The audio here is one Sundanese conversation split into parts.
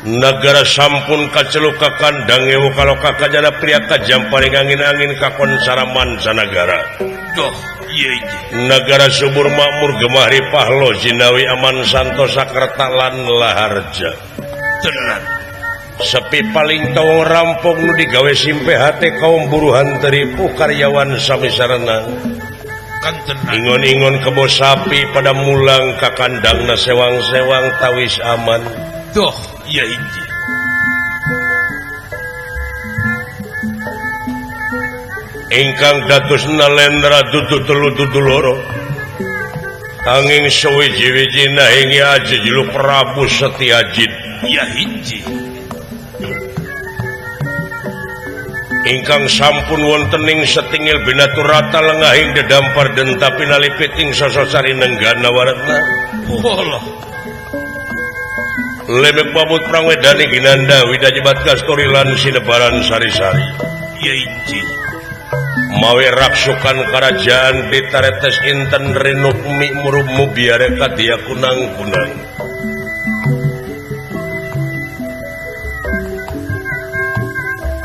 Nagara sampun kaceluk ka kandang ewu kaloka kajana pria kajam paring angin-angin kakon saraman sanagara. Doh, iya iya. Nagara subur makmur gemah ripah lo jinawi aman santosa kerta lan laharja. Tenan. Sepi paling tawang rampung nu digawe simpe hate kaum buruhan teripuh karyawan sami sarena. Kan tenan. Ingon-ingon kebo sapi pada mulang ka kandangna sewang-sewang tawis aman. Doh, iya hiji. Ingkang dados nalendra dudu telu dudu loro. Angin sewiji-wiji nahingi aja jelu Prabu Setiajit. Ya hiji. Ingkang sampun wonten ing setingil binaturata lengahing dedampar denta pinalipit ing sososari nenggana waretna. Allah. Lemek pamut prangwedani ginanda widajebat kasturi lan sinebaran sari-sari. Ya hiji. Mawe raksukan kerajaan ditaretes inten renukmi murubmu biare kadia kunang-kunang.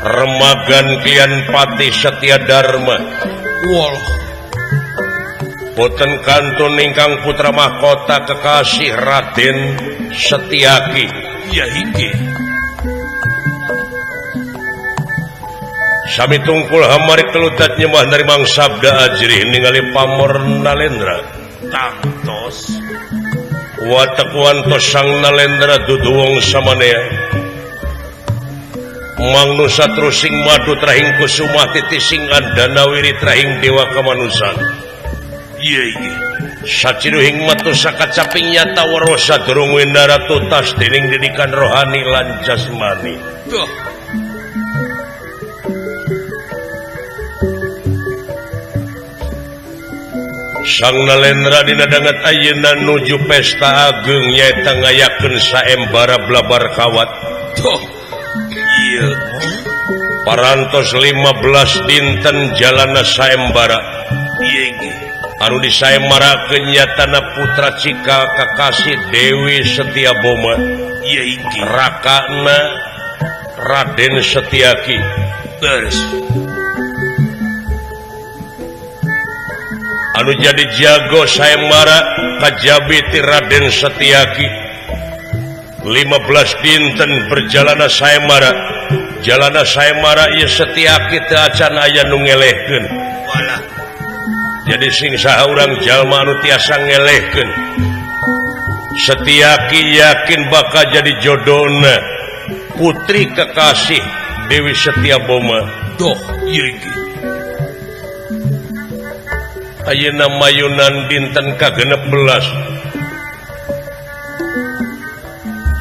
Remagan kian pati setia dharma. Walah. Boten kantun ingkang putra mahkota kekasih Raden Setiaki. Ya hiji. Sami tungkul hamari keludat nyembah narimang sabda ajrih ningali pamor Nalendra. Tangtos. Watek wantos sang Nalendra dudu wong samanea. Mangnusa trusing madu trahing kusuma titising andana wiri trahing dewa kamanusan. Iya iya. Saciduhing matu sakacaping nyata warosa durung windara tutas dening didikan rohani lan jasmani. Duh. Sang Nalendra dina danget ayeuna nuju pesta ageng nyaeta ngayakeun saembara blabar kawat. Duh. Iya. Parantos 15 dinten jalana saembara. Iya iya. Anu disaembarakeun nyatana putra cikal kakasih Dewi Setia Boma. Iya iki. Rakana Raden Setiaki. Terus. Anu jadi jago saembara kajabi ti Raden Setiaki. 15 dinten berjalana saembara. Jalana saembara ieu Setiaki teu acan aya nu ngelehkeun. Walah. Jadi sing saha urang jalma anu tiasa ngelehkeun. Setiaki yakin bakal jadi jodona putri kekasih Dewi Setia Boma. Doh, ieu iki. Ayeuna mayunan dinten ka-16.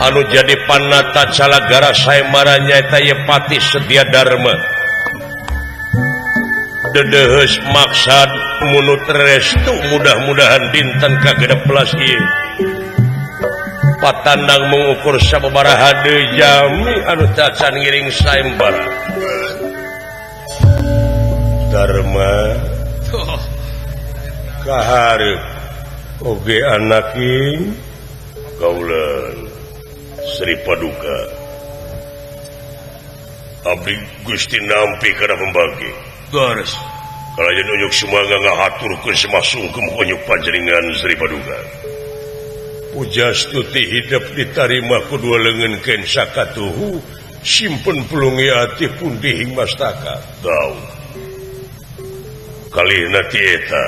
Anu jadi panata calagara saembara nyaeta ye Patih Setia Dharma. Dedeheus maksad munut restu mudah-mudahan dinten ka-16 ieu. Patandang mengukur sababaraha deui jami anu tacan ngiring saembara. Dharma kahareup oge anaking kaulan Sri Paduka. Abdi Gusti nampi kana pembagi. Garis. Kalayan unyuk sumangga ngahaturkeun semasungkem konyuk panjenengan Sri Paduka. Pujastuti hidup ditarima ku dua leungeun ken sakatuhu simpen pulungi ati pundihing mastaka. Tau. Kalihna ti eta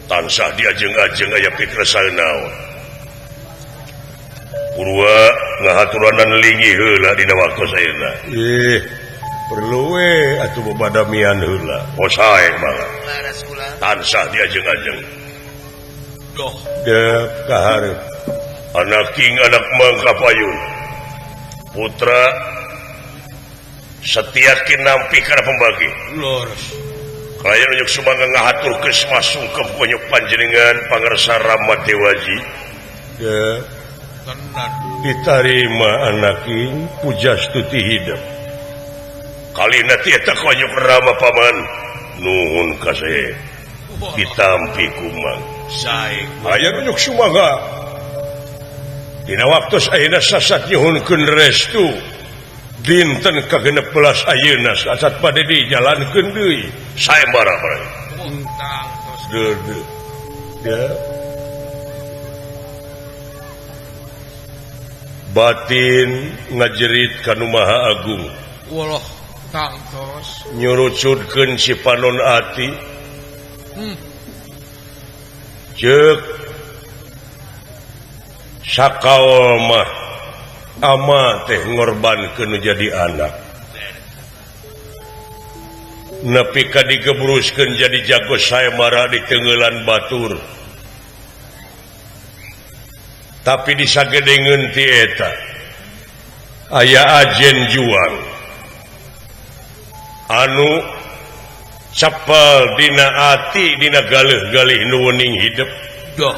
tansah diajeng-ajeng aya pikresaeun naon. Purwa ngahaturanan linggih heula dina waktu ayeuna. Ih, perlu we atuh bebadamian heula. Oh sae mangga. Tansah diajeng-ajeng. Doh, deup kahareup. Anak king anak mangka payun. Putra Setiaki nampi kana pembagi. Lurus. Kalayan unyuk sumangga ngahaturkeun masungkem konyuk panjenengan pangersa Rama Dewaji. Deup. Tenan. Ditarima anaking pujastuti hidup. Kalina ti eta konyuk Rama paman. Nuhun ka saya. Ditampi kumang. Sae. Aya unyuk sumangga. Dina waktu ayeuna sasat nyuhunkeun restu dinten ka-16 ayeuna sasat bade dijalankeun deui sayembara barang. Deudeuh. Ya. Batin ngajerit ka Nu Maha Agung. Walah tangtos. Nyurucutkeun si panon ati. Ceuk sakaol mah ama teh ngorbankeun nu jadi anak. Nepi ka digebruskeun jadi jago sayembara di tengeulan batur. Tapi disagedengeun ti eta aya ajen juang anu cepel dina ati dina galih-galih nu wening hidup. Doh.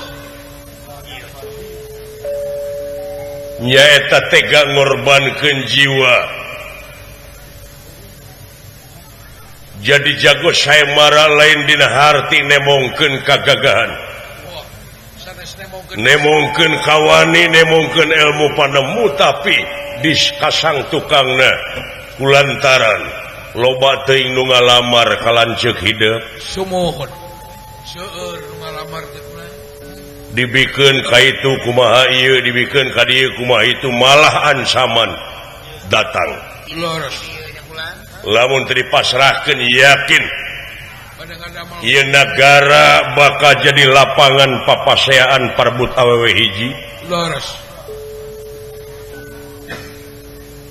Nyaeta tega ngorbankeun jiwa jadi jago sayembara lain dina harti nemongkeun kagagahan, nemongkeun kawani, nemongkeun ilmu panemu, tapi diskasang tukangna kulantaran loba teuing nu ngalamar ka lanceuk hideung. Sumuhun seueur nu ngalamar teh dibikeun ka itu kumaha ieu, dibikeun ka dieu kumaha itu, malah ancaman datang. Leres. Lamun teu dipasrahkeun yakin ieu nagara bakal jadi lapangan papaseaan parbut awewe hiji. Leres.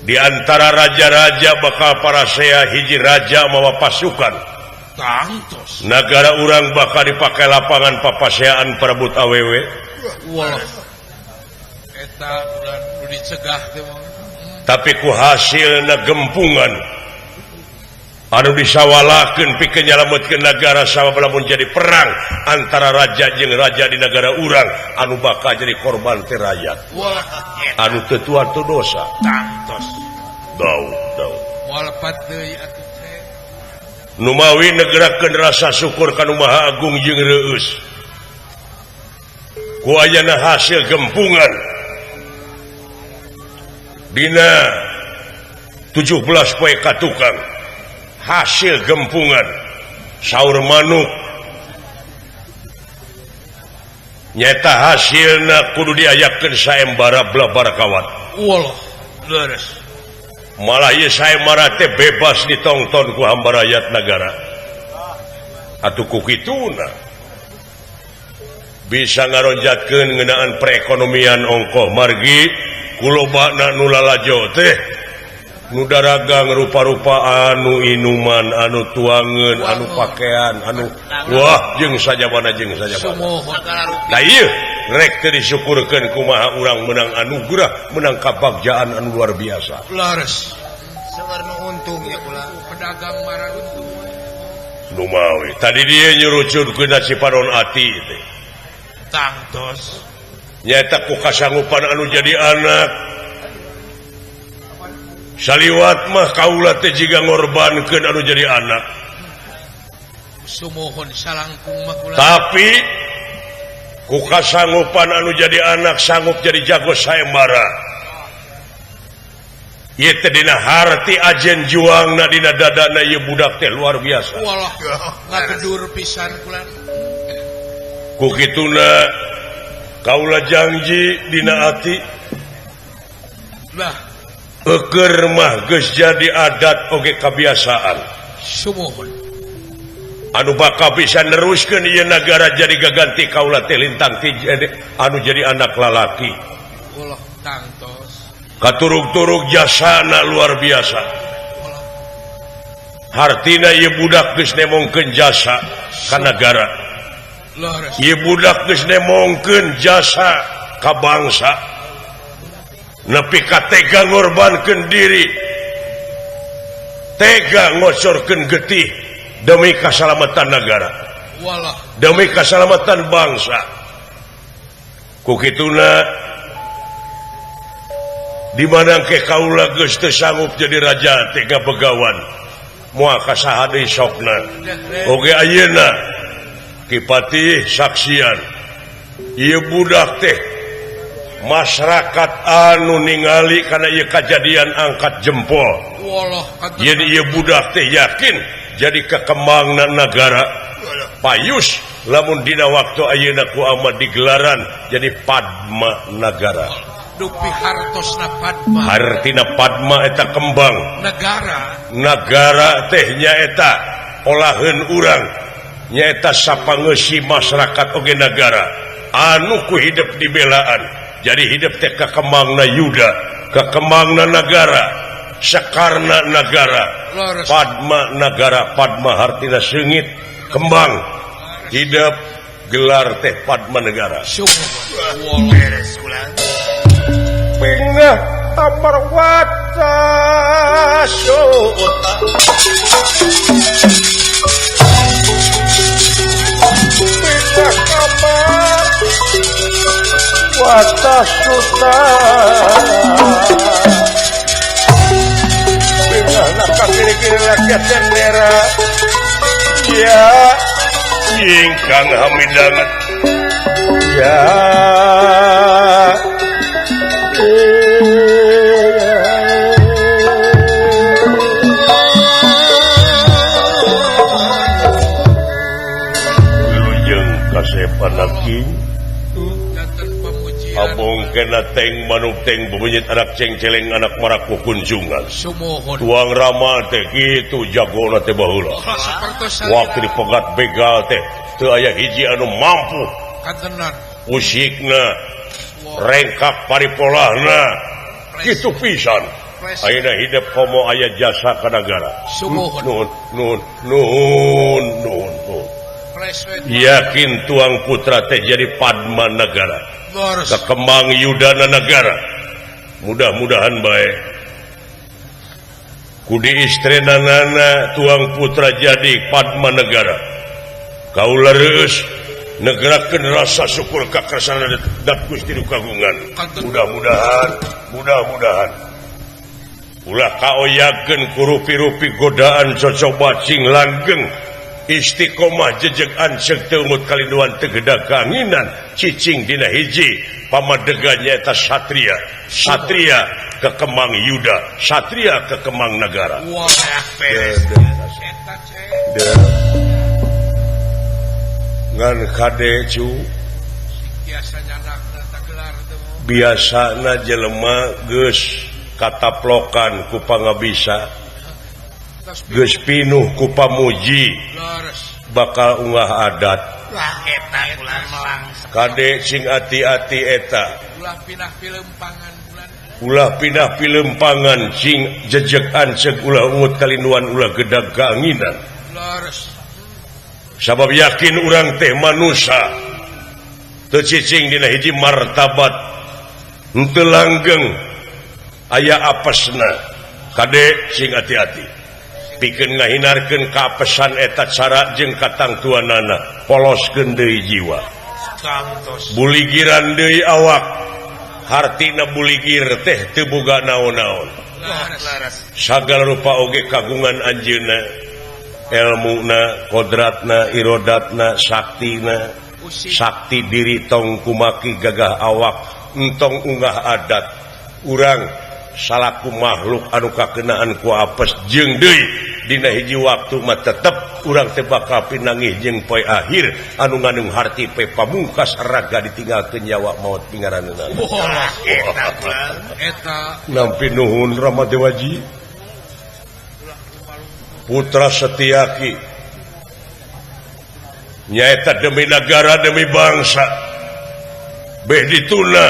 Di antara raja-raja bakal parasea hiji raja mawa pasukan. Tangtos. Nagara urang bakal dipakai lapangan papaseaan perebut awewe. Wah. Eta ulah nu dicegah teh mah. Tapi ku hasilna gempungan anu disawalakeun pikeun nyalametkeun nagara sabab lamun jadi perang antara raja jeung raja di nagara urang anu bakal jadi korban teh rakyat. Wah. Anu teu tua teu dosa. Tangtos. Daud daud. Moal lepat deui atuh. Numawi negerakeun rasa syukur ka Nu Maha Agung jeung reueus ku ayana hasil gempungan dina 17 poe katukang hasil gempungan saur manuk nyata hasilna kudu diayakeun saembara blabar kawat. Walah leres. Malah ieu sayembara teh bebas ditongton ku hamba rakyat nagara. Atuh ku kituna bisa ngaronjatkeun ngeunaan perekonomian ongkoh margi kulobana nu lalajo teh nu daragang rupa-rupa anu inuman, anu tuangeun, anu pakaian, anu wah jeung sajabana jeung sajabana. Nah ieu rek teu disyukurkeun kumaha urang menang anugerah, menang kabagjaan anu luar biasa. Leres. Seueur nu untung ya kula. Pedagang marah untung. Numawi tadi dia nyurucutkeun si panon ati teh. Tangtos. Nyaeta ku kasanggupan anu jadi anak. Saliwat mah kaula teh jiga ngorbankeun anu jadi anak. Sumuhun salangkung mah kula. Tapi ku kasanggupan anu jadi anak sanggup jadi jago sayembara. Ieu teh dina harti ajen juangna dina dadana ieu budak teh luar biasa. Walah, ngagedur pisan kula. Ku kituna kaula janji dina ati. Lah eukeur mah geus jadi adat oge kabiasaan. Sumuhun. Anu bakal bisa neruskeun ieu nagara jadi gaganti kaula teh lintang ti anu jadi anak lalaki. Walah tangtos. Katurug-turug jasana luar biasa. Hartina ieu budak geus nemongkeun jasa ka nagara. Ieu budak geus nemongkeun jasa ka bangsa. Nepi ka tega ngorbankeun diri, tega ngocorkeun getih demi kasalamatan nagara, demi kasalamatan bangsa. Ku kituna di mana ke kaula geus teu sanggup jadi raja tega begawan moal ka saha deui sokna. Oge ayeuna Ki Patih saksian ieu budak teh Masyarakat anu ningali karena ieu kajadian angkat jempol. Yen ieu budak teh yakin jadi kekembangan negara. Payus lamun dina waktu ayeuna ku Ahmad digelaran jadi Padma Nagara. Dupi hartosna Padma. Hartina Padma eta kembang negara. Nagara teh nyaeta olaheun urang nyaeta sapangeusi masyarakat oge nagara anu ku hidup dibelaan. Jadi hidup teh kakembangna yuda, kakembangna nagara, sakarna nagara, Padma Nagara, Padma hartina seungit kembang hidup gelar teh Padma Nagara. Pengah tamar watas pengah kamar watas suta pengah nak kiri-kiri rakyat bendera ya ingkang hamidanget ya wilujeng kasepan aki abong kena teng manuk teng bebenyit anak cengceleng anak maraku kunjungan tuang rama teh kitu jagona teh baheula waktu dipegat begal teh teu aya hiji anu mampu usikna rengkak paripolahna kitu pisan ayeuna hidup komo aya jasa ka nagara. Nuhun nuhun nuhun nuhun nuhun. Yakin tuang putra teh jadi Padma Nagara, kekembang Yudana Nagara. Mudah-mudahan baik kudi istrenanana tuang putra jadi Padma Nagara. Kaula reus negerakeun rasa syukur kakersana dat Gusti nu kagungan. Mudah-mudahan, mudah-mudahan ulah kaoyakeun ku rupi-rupi godaan cocoba cing langgeng istiqomah jejeg anceuk teu ungut kalinduan teu gedag kaanginan cicing dina hiji pamadegan nyaeta satria, satria kekembang yuda, satria kekembang nagara. Ngan kade cu biasana jelema geus kataplokan ku pangabisa geus pinuh ku pamuji bakal unggah adat. Kade sing ati-ati eta ulah pindah pilempangan sing jejeg anceuk ulah ungut kalinduan ulah gedag kaanginan. Sabab yakin urang teh manusa teu cicing dina hiji martabat henteu langgeng aya apesna. Kade sing ati-ati pikeun ngahinarkeun kaapesan eta cara jeung katangtuanana poloskeun deui jiwa buligiran deui awak hartina buligir teh teu boga naon-naon sagala rupa oge kagungan anjeunna elmuna kodratna irodatna saktina sakti diri tong kumaki gagah awak entong unggah adat urang salaku makhluk anu kakenaan ku apes jeung deui dina hiji waktu mah tetep urang teh bakal pinangih jeung poe akhir anu ngandung harti poe pamungkas raga ditinggalkeun nyawa maot pingaraneunana. Eta nampi nuhun Rama Dewaji Putra Setiaki nyaeta demi negara demi bangsa beh dituna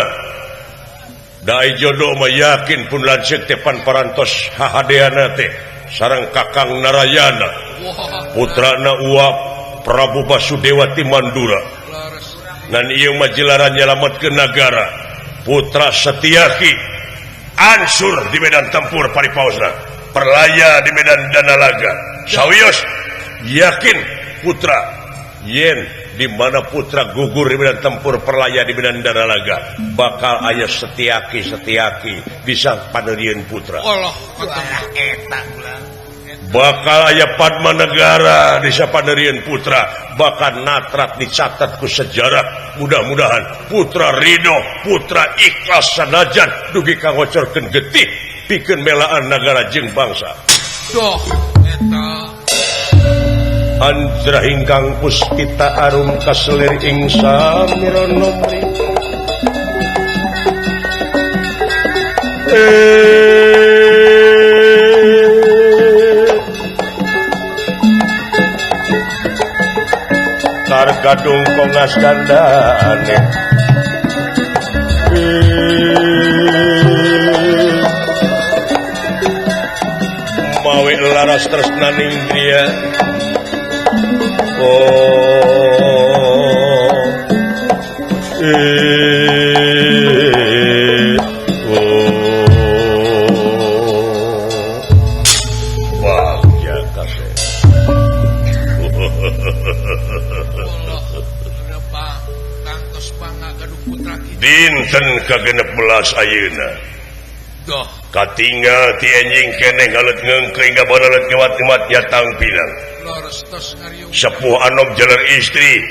dai jodoh mah yakin pun lanceuk teh pan parantos hahadeana teh sareng Kakang Narayana putrana Uap Prabu Basudewa ti Mandura ngan ieu mah jelaran nyalametkeun nagara. Putra Setiaki ansur di medan tempur paripaosna perlaya di medan danalaga sawios yakin putra yen di mana putra gugur di medan tempur perlaya di medan danalaga bakal aya Setiaki Setiaki bisa panerieun putra. Allah eta ulah Bakal aya Padma Negara di Sapanerian Putra bahkan natrat dicatat ku sejarah mudah-mudahan Putra Ridho Putra ikhlas sanajan dugi ka ngocorkeun getih pikeun melaan nagara jeung bangsa. Doh eta Anjra ingkang puspita arum kaselir ing samirana Targadung kongas dandane mawe laras tresnaning dia oh oh bagja kasih. Dinten ka-16 ayeuna katinggal ti enjing keneh ngalet ngeungkeung gabanalet ngewat-ngemat nyatang pinang sepuh anom jaler istri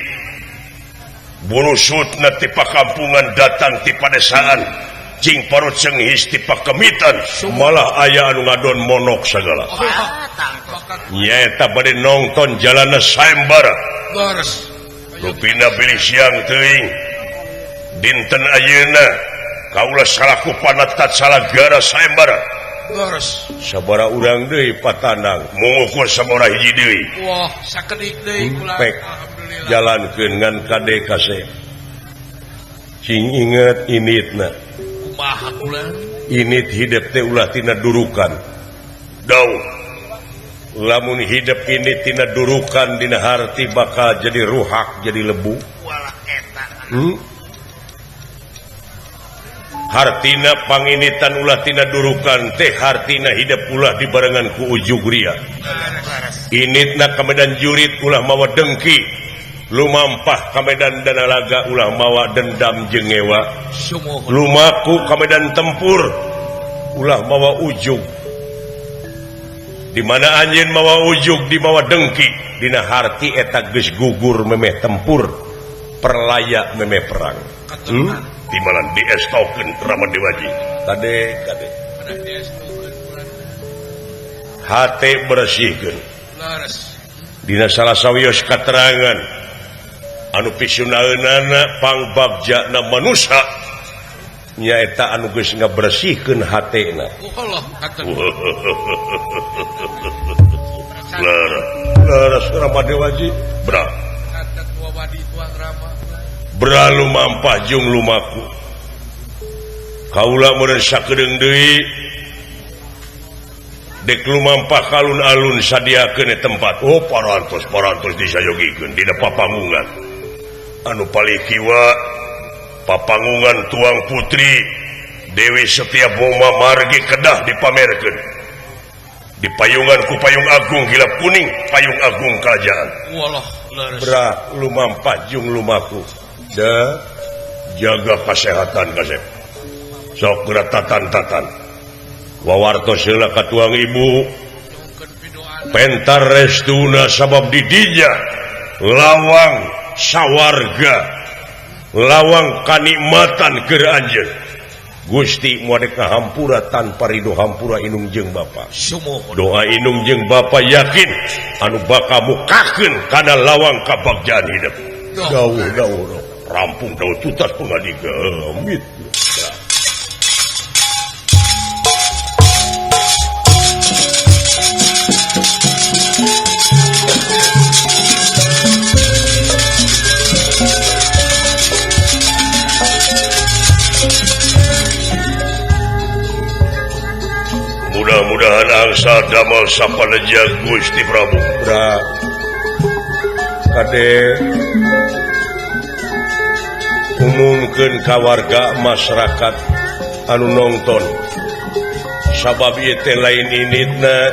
burusutna ti pakampungan datang ti padesaan cing parut cenghis ti pakemitan malah aya anu ngadon monok sagala nyaeta bade nongton jalana sayembara rupina bilih siang teuing dinten ayeuna kaula salaku panatat salagara sayembara sabara urang deui patanang mungukur sabara hiji deui wah sakedik deui kula alhamdulillah jalankeun ngan kade kase cing inget initna kumaha kula init hidep teh ulah tina durukan daun lamun hidep ini tina durukan dina harti bakal jadi ruhak jadi lebu walah eta hartina panginitan ulah tina durukan teh hartina hidup ulah dibarengan ku ujug ria initna ka medan jurit ulah mawa dengki lumampah ka medan danalaga ulah mawa dendam jeung ngewa lumaku ka medan tempur ulah mawa ujug di mana anjeun mawa ujug di mawa dengki dina harti eta geus gugur memeh tempur perlaya memeh perang timalan diestokeun Rama Dewaji kade kade hate bersihkeun dina salah sawios katerangan anu pisunaeunana pangbabjana manusa nyaeta anu geus ngabersihkeun hatena. Leres Rama Dewaji bra bra lumampah jeung lumaku kaula meureun sakedeung deui dek lumampah kalun-alun sadiakeun tempat oh parantos parantos disayogikeun dina papangungan anu palih kiwa papangungan tuang putri Dewi Setia Boma margi kedah dipamerkeun di payungan ku payung agung gilap kuning payung agung kerajaan walah leres bra lumampah jeung lumaku da jaga kesehatan kasep sok geura tatan-tatan wawartos heula ka tuang ibu pentar restuna sabab di dinya lawang sawarga lawang kanikmatan keur anjeun Gusti moal dek hampura tanpa ridho hampura inung jeung bapa doa inung jeung bapa yakin anu bakal mukakeun kana lawang kabagjaan hidup dawuh dawuh rampung dawuh tutas pangadiga amit. Mudah-mudahan angsa damel sapaneja Gusti Prabu. Bra. Kade umumkeun ka warga masyarakat anu nongton. Sabab ieu teh lain initna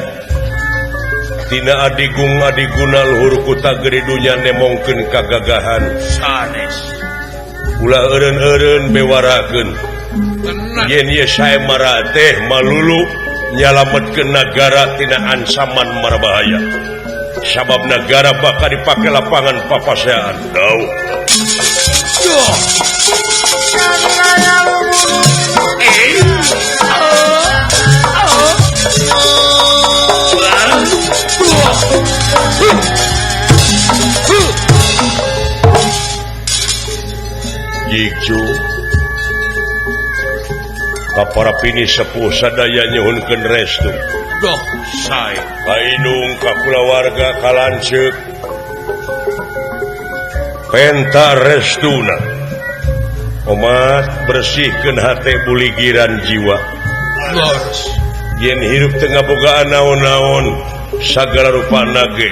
tina adigung adiguna luhur kuta gede dunya nemongkeun kagagahan sanes. Ulah eureun-eureun bewarakeun. Yen ieu saemara teh malulu Nyalametkeun nagara tina ancaman marbahaya. Sabab nagara bakal dipake lapangan papasean. Dau. Jikju ka para pini sepuh sadaya nyuhunkeun restu. Doh sae. Kainung ka kulawarga kalanceuk penta restuna. Omat bersihkeun hate buligiran jiwa. Lors. Yen hirup teu ngabogaan naon-naon sagala rupana ge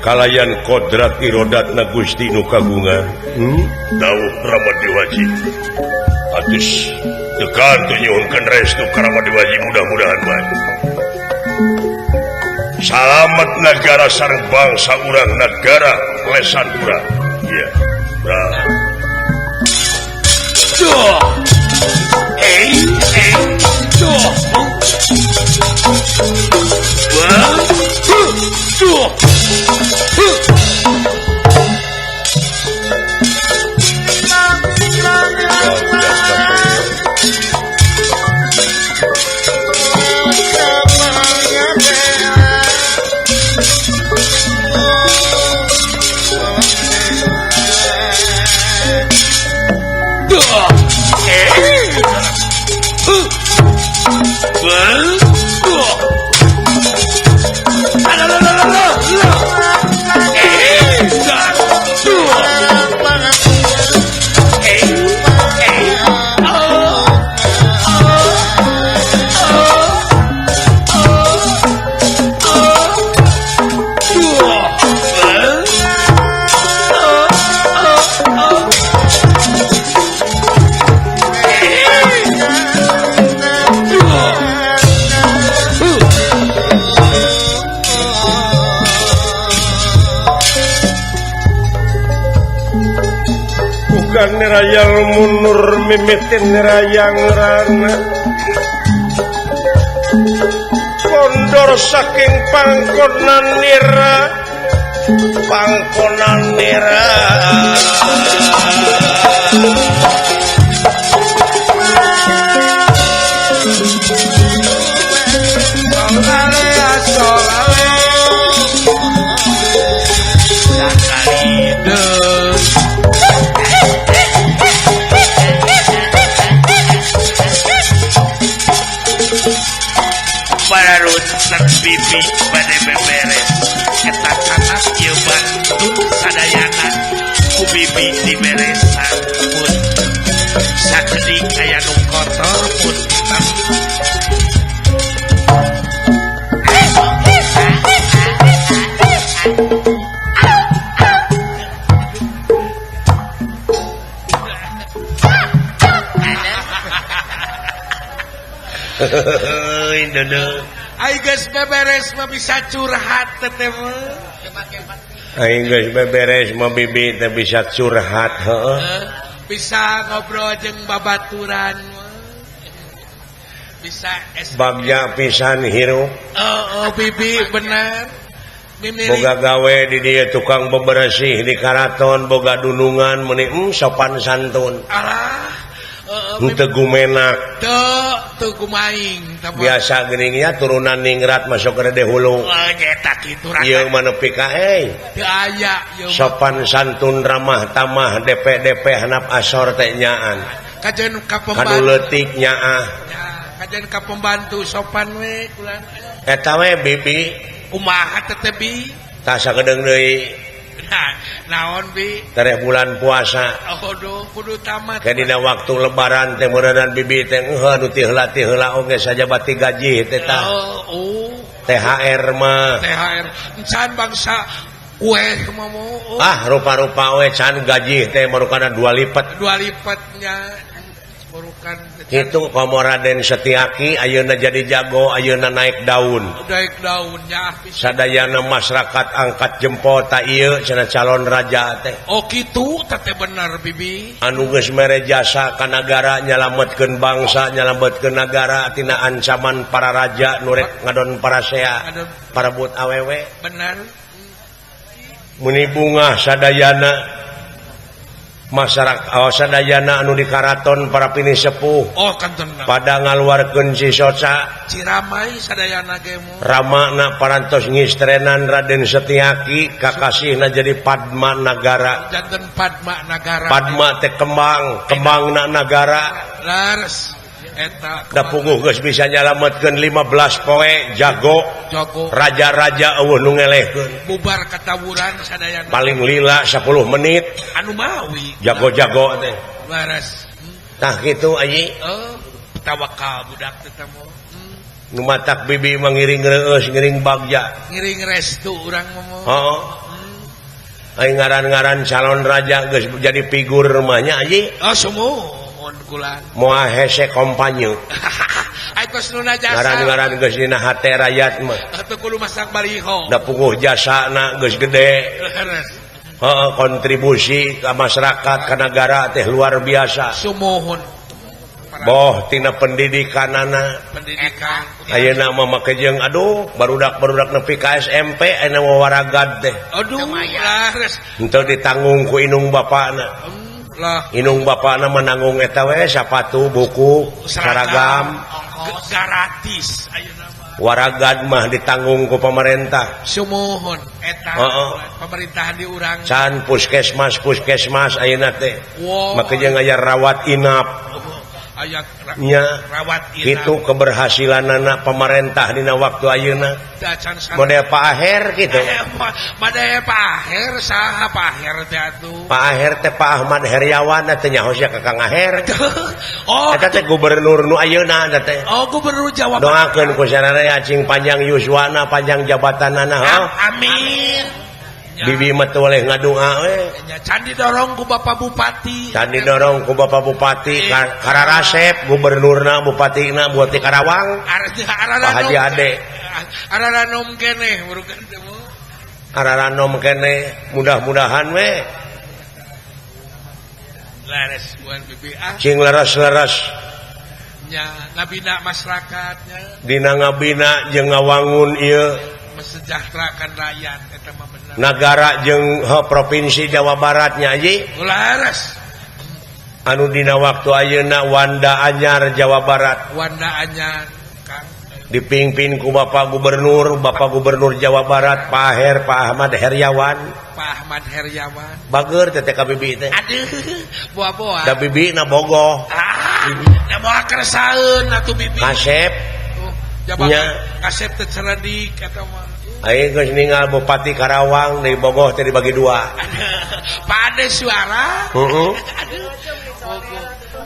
kalayan kodrat irodatna Gusti nu kagungan. Dawuh Rama Diwaji. Atus tekan teu nyuhunkeun restu ka Rama Diwaji mudah-mudahan bae. Salamet nagara sareng bangsa urang nagara lesan urang. Iya. Bra. Duh. Duh. Duh. Nirayang munur mimitin nirayang rana kondor saking pangkonan nira pangkonan nira bibi bade beberes eta catat ieu bantu sadayana ku bibi diberesan pun sakedik aya nu kotor pun heuy deudeuh. Aing geus beberes mah bisa curhat teh mah. Aing geus beberes mah bibi teh bisa curhat heuh. Bisa ngobrol jeung babaturan mah. Bisa bagja pisan hirup. Heeh, bibi bener. Boga gawe di dieu tukang bebersih di karaton boga dunungan meuni sopan santun. Alah. Henteu gumenak. Teu teu gumaing. Biasa geuning nya turunan ningrat masuk ke rede hulu. Oh nyeta kitu rata. Ieu mah nepi ka euy. Teu aya ieu. Sopan santun ramah tamah DP-DP hanap asor teh nyaan. Kajen ka pembantu. Kanu leutik nyaah. Kajen ka pembantu sopan we kulan. Eta we bibi. Kumaha teh teh bi? Tah sakedeung deui. Nah, naon bi? Tereh bulan puasa. Oh, duh, kudu tamat. Ke dina waktu lebaran teh meureunnan bibi teh heuh nu ti heula ti heula oge sajabati gaji teh tah. Oh, THR mah. THR. Encan bangsa kue kumaha. Ah, rupa-rupa we can gaji teh marukana dua lipat. Dua lipatnya. Itu komo Raden Setiaki ayeuna jadi jago ayeuna naik daun. Naik daunnya sadayana masyarakat angkat jempol ta ieu cenah calon raja teh. Oh kitu teh bener bibi. Anu geus mere jasa ka nagara nyalametkeun bangsa nyalametkeun nagara tina ancaman para raja nu rek ngadon parasea parebut awewe. Bener. Meni bungah sadayana masyarakat sadayana anu di karaton para pini sepuh. Oh kanten pada ngaluarkeun si soca ciramai sadayana ge mu ramana parantos ngistrenan Raden Setiaki kakasihna jadi Padma Nagara janten Padma Nagara. Padma teh kembang kembangna nagara lares eta da puguh geus bisa nyalametkeun 15 poe jago jago raja-raja eueuh nu ngelehkeun bubar katawuran sadayana paling lila 10 menit anu mawi jago-jago teh lares tah kitu ayi oh tawakal budak teh teh nu matak bibi mah ngiring reueus ngiring bagja ngiring restu urang mah heeh aing ngaran-ngaran calon raja geus jadi figur mah nya ayi oh sumuh moal hese kompanyo ngaran-ngaran geus dina hate rakyat mah atuh kudu masak bariho da puguh jasana geus gede heeh kontribusi ka masyarakat ka nagara teh luar biasa sumuhun boh tina pendidikanana pendidikan ayeuna mah make jeung aduh barudak-barudak nepi ka SMP ayeuna wawaragad teh aduh lares henteu ditanggung ku indung bapana lah inung bapana menanggung eta we sapatu buku seragam gratis ayeuna mah waragad mah ditanggung ku pemerintah sumuhun eta pemerintahan di urang can puskesmas puskesmas ayeuna teh wow. Make jeung aya rawat inap aya nya rawat inap kitu keberhasilanana pemerintah dina waktu ayeuna model Pak Aher gitu model Pak Aher saha Pak Aher teh atuh Pak Aher teh Pak Ahmad Heriawan teh nyaho sia ka Kang Aher oh eta teh gubernur nu ayeuna eta teh oh gubernur Jawa Barat doakeun ku sararea cing panjang yuswana panjang jabatanana amin bibi mah teu boleh ngadua we can didorong ku Bapak Bupati can didorong ku Bapak Bupati Kararasep gubernurna bupatina buat di Karawang Pak Haji Ade araranom keneh burukan teh araranom keneh mudah-mudahan we lares buan bibi ah cing leres-leres nya ngabina masyarakatnya dina ngabina jeung ngawangun ieu mesejahterakan rakyat eta mah bener nagara jeung provinsi Jawa Barat nya haji lares anu dina waktu ayeuna Wanda Anyar Jawa Barat Wanda Anyar Kang dipimpin ku Bapak Gubernur Jawa Barat Pak Aher Pak Ahmad Heriawan Pak Ahmad Heriawan bager teh ka bibi teh aduh boa-boa da bibi na bogoh ah da moal keresaeun atuh bibi kasep jabatan kasep teh cerdik eta mah aing geus ninggal Bupati Karawang di Bogoh teh dibagi dua Pak Ade suara heeh aduh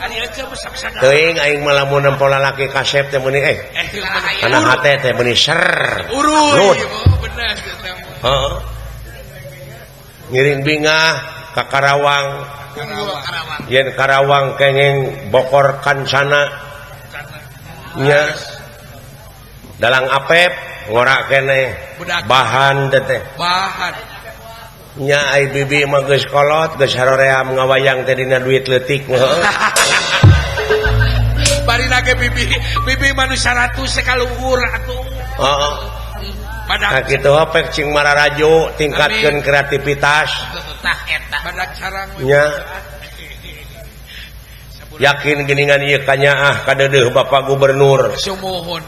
ari aja masak-masak teuing aing mah lamun nempo lalaki kasep teh meuni kana hate teh meuni ser uruy bener heeh ngiring bingah ka Karawang yen Karawang kenging bokor kancana nya dalang Apep ngorak keneh bahan teh bahan nya ai bibi mah geus kolot geus haroream ngawayang teh dina duit leutik barina ge bibi bibi mah nu 100 sekaluhur atuh heeh badak kitu pek cing mararajo tingkatkeun kreativitas tah eta badak sarang nya yakin geuningan ieu kanyaah kadeudeuh Bapak Gubernur sumuhun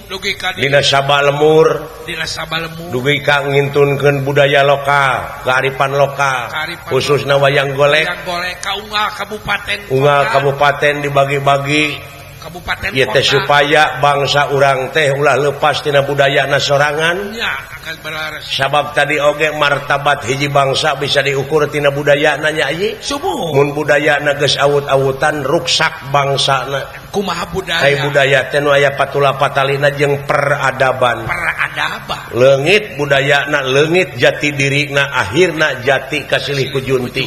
dugi ka dina Saba Lemur dugi ka ngintunkeun budaya lokal kearifan lokal khususna wayang golek ka unggal kabupaten unggal kabupaten dibagi-bagi kabupaten ieu teh supaya bangsa urang teh ulah lepas tina budayana sorangan nya akan berares sabab tadi oge martabat hiji bangsa bisa diukur tina budayana nya ieu mun budayana geus awut-awutan ruksak bangsana kumaha budaya ai budaya teh nu aya patula patalina jeung peradaban peradaban leungit budayana leungit jati dirina akhirna jati kasilih ku junti.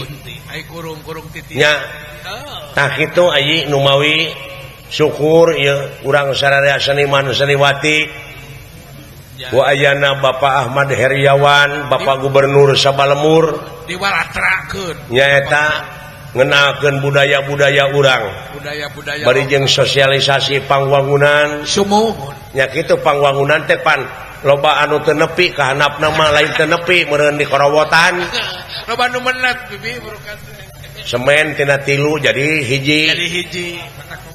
Ai kurung-kurung titik. Nya. Tah kitu ayi numawi syukur ieu urang sararea seniman seniwati. Ku ayana Bapak Ahmad Heriawan, Bapak Gubernur Sabalemur diwalatrakeun. Nyaeta ngenalkeun budaya-budaya urang. Budaya-budaya bari jeung sosialisasi pangwangunan. Sumuhun. Nya kitu pangwangunan teh pan loba anu teu nepi ka handapna mah lain teu nepi meureun di korowotan. Loba nu menet bibi burukan. Semen tina tilu jadi hiji. Jadi hiji.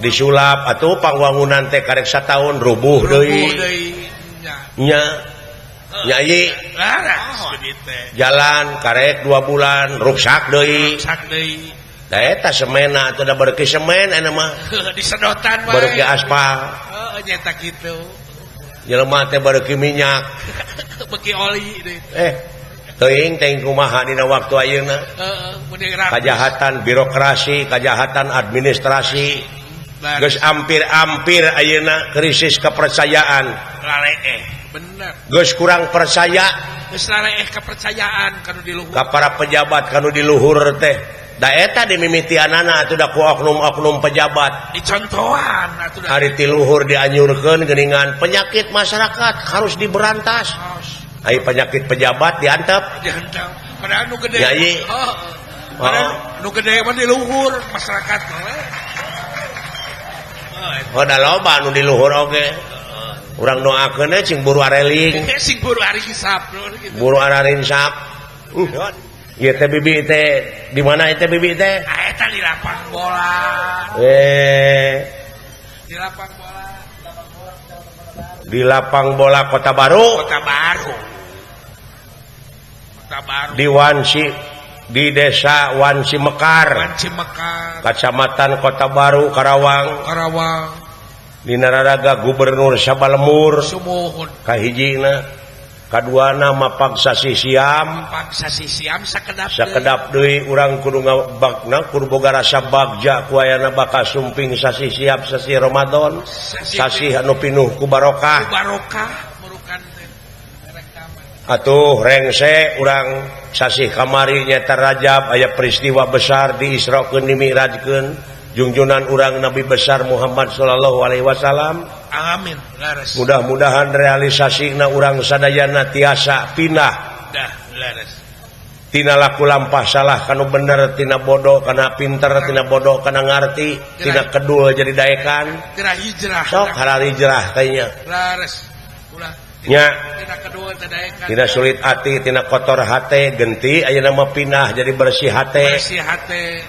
Disulap atuh pangwangunan teh karek sataun rubuh deui. Nya. Nyai. Jalan karek 2 bulan ruksak deui. Ruksak deui. Da eta semena atuh da berki semen eta mah. Disedotan wae. Berki aspal. Heeh nyata kitu. Jelema teh berki minyak. Beki oli deui. Teuing teh kumaha dina waktu ayeuna. Heeh, kajahatan birokrasi, kajahatan administrasi. Geus ampir-ampir ayeuna krisis kepercayaan. Laleeh, bener. Geus kurang percaya. Geus laleeh kepercayaan kanu di luhur. Ka para pejabat kanu di luhur teh. Da eta dimimitianana atuh da ku oknum-oknum pejabat. Dicontohan atuh da. Ari ti luhur dianyurkeun geuningan penyakit masyarakat harus diberantas. Ai penyakit pejabat diantep. Diantep. Padahal nu gede. Nyai. Heeh. Padahal nu gede mah di luhur masyarakat mah. Oh da loba nu di luhur oge. Urang doakeun cing buru areling. Sing buru arinsap gitu. Buru arinsap. Ieu teh bibi teh di mana teh bibi teh? Eta di lapang bola. Di lapang bola, Di lapang bola Kota Baru. Kota Baru. Kota Baru. Di Wansi, di Desa Wansi Mekar. Wansi Mekar. Kecamatan Kota Baru, Karawang. Karawang. Di Nararaga Gubernur Sabalemur. Sumuhun. Kahijina. Kaduana mapag sasih siam. Mapag sasih siam sakedap deui. Sakedap deui urang kudu ngabakna kudu boga rasa bagja ku ayana bakal sumping sasih siap sasih Ramadan. Sasih anu pinuh ku barokah. Ku barokah murukan teh. Atuh rengse urang sasih kamari nyaeta Rajab aya peristiwa besar diisrokeun dimi'rajkeun junjunan urang Nabi besar Muhammad sallallahu alaihi wasallam. Amin. Laras. Mudah-mudahan realisasina urang sadayana tiasa pindah. Dah, laras. Tina laku lampah salah kanu bener, tina bodoh kana pinter, tina bodoh kana ngarti, tina kedul jadi daekan. Geura hijrah. Sok halal hijrah kayaknya. Laras. Ulah. Nya. Tina kedul teh daekan. Tina sulit hati, tina kotor hate, genti ayeuna mah pindah jadi bersih hate. Bersih hate.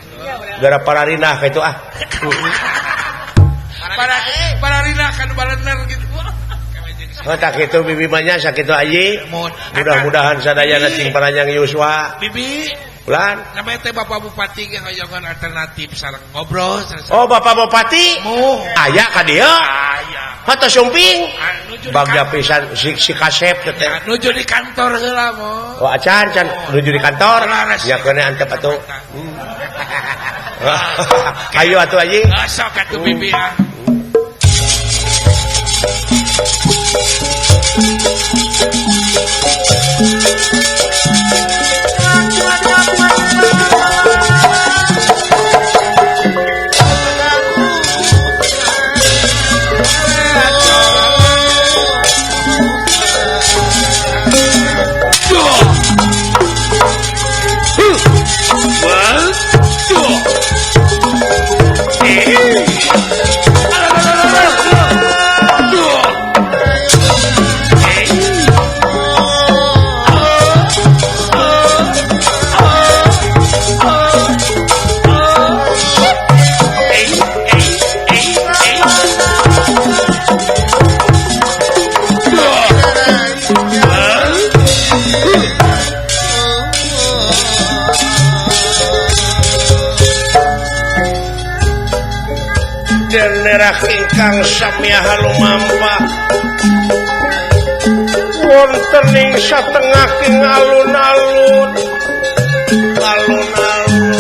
Gara pararinah kitu ah. Para rinah kan balener gitu. Oh tak kitu bibi mah nya sakitu ayi. Mudah-mudahan sadayana cing panjang yuswa. Bibi. Ulan. Namanya teh Bapak Bupati ge hoyongan alternatif sareng ngobrol. Oh Bapak Bupati. Aya ka dieu? Aya. Foto sumping. Bagja pisan si kasep teh. Nuju di kantor heula mo. Oh acan can nuju di kantor. Nya keun antep atuh. Ayo atuh ayi. Sok atuh bibi ah. Ingkang samya halumampah wonten ing satengahing alun-alun alun-alun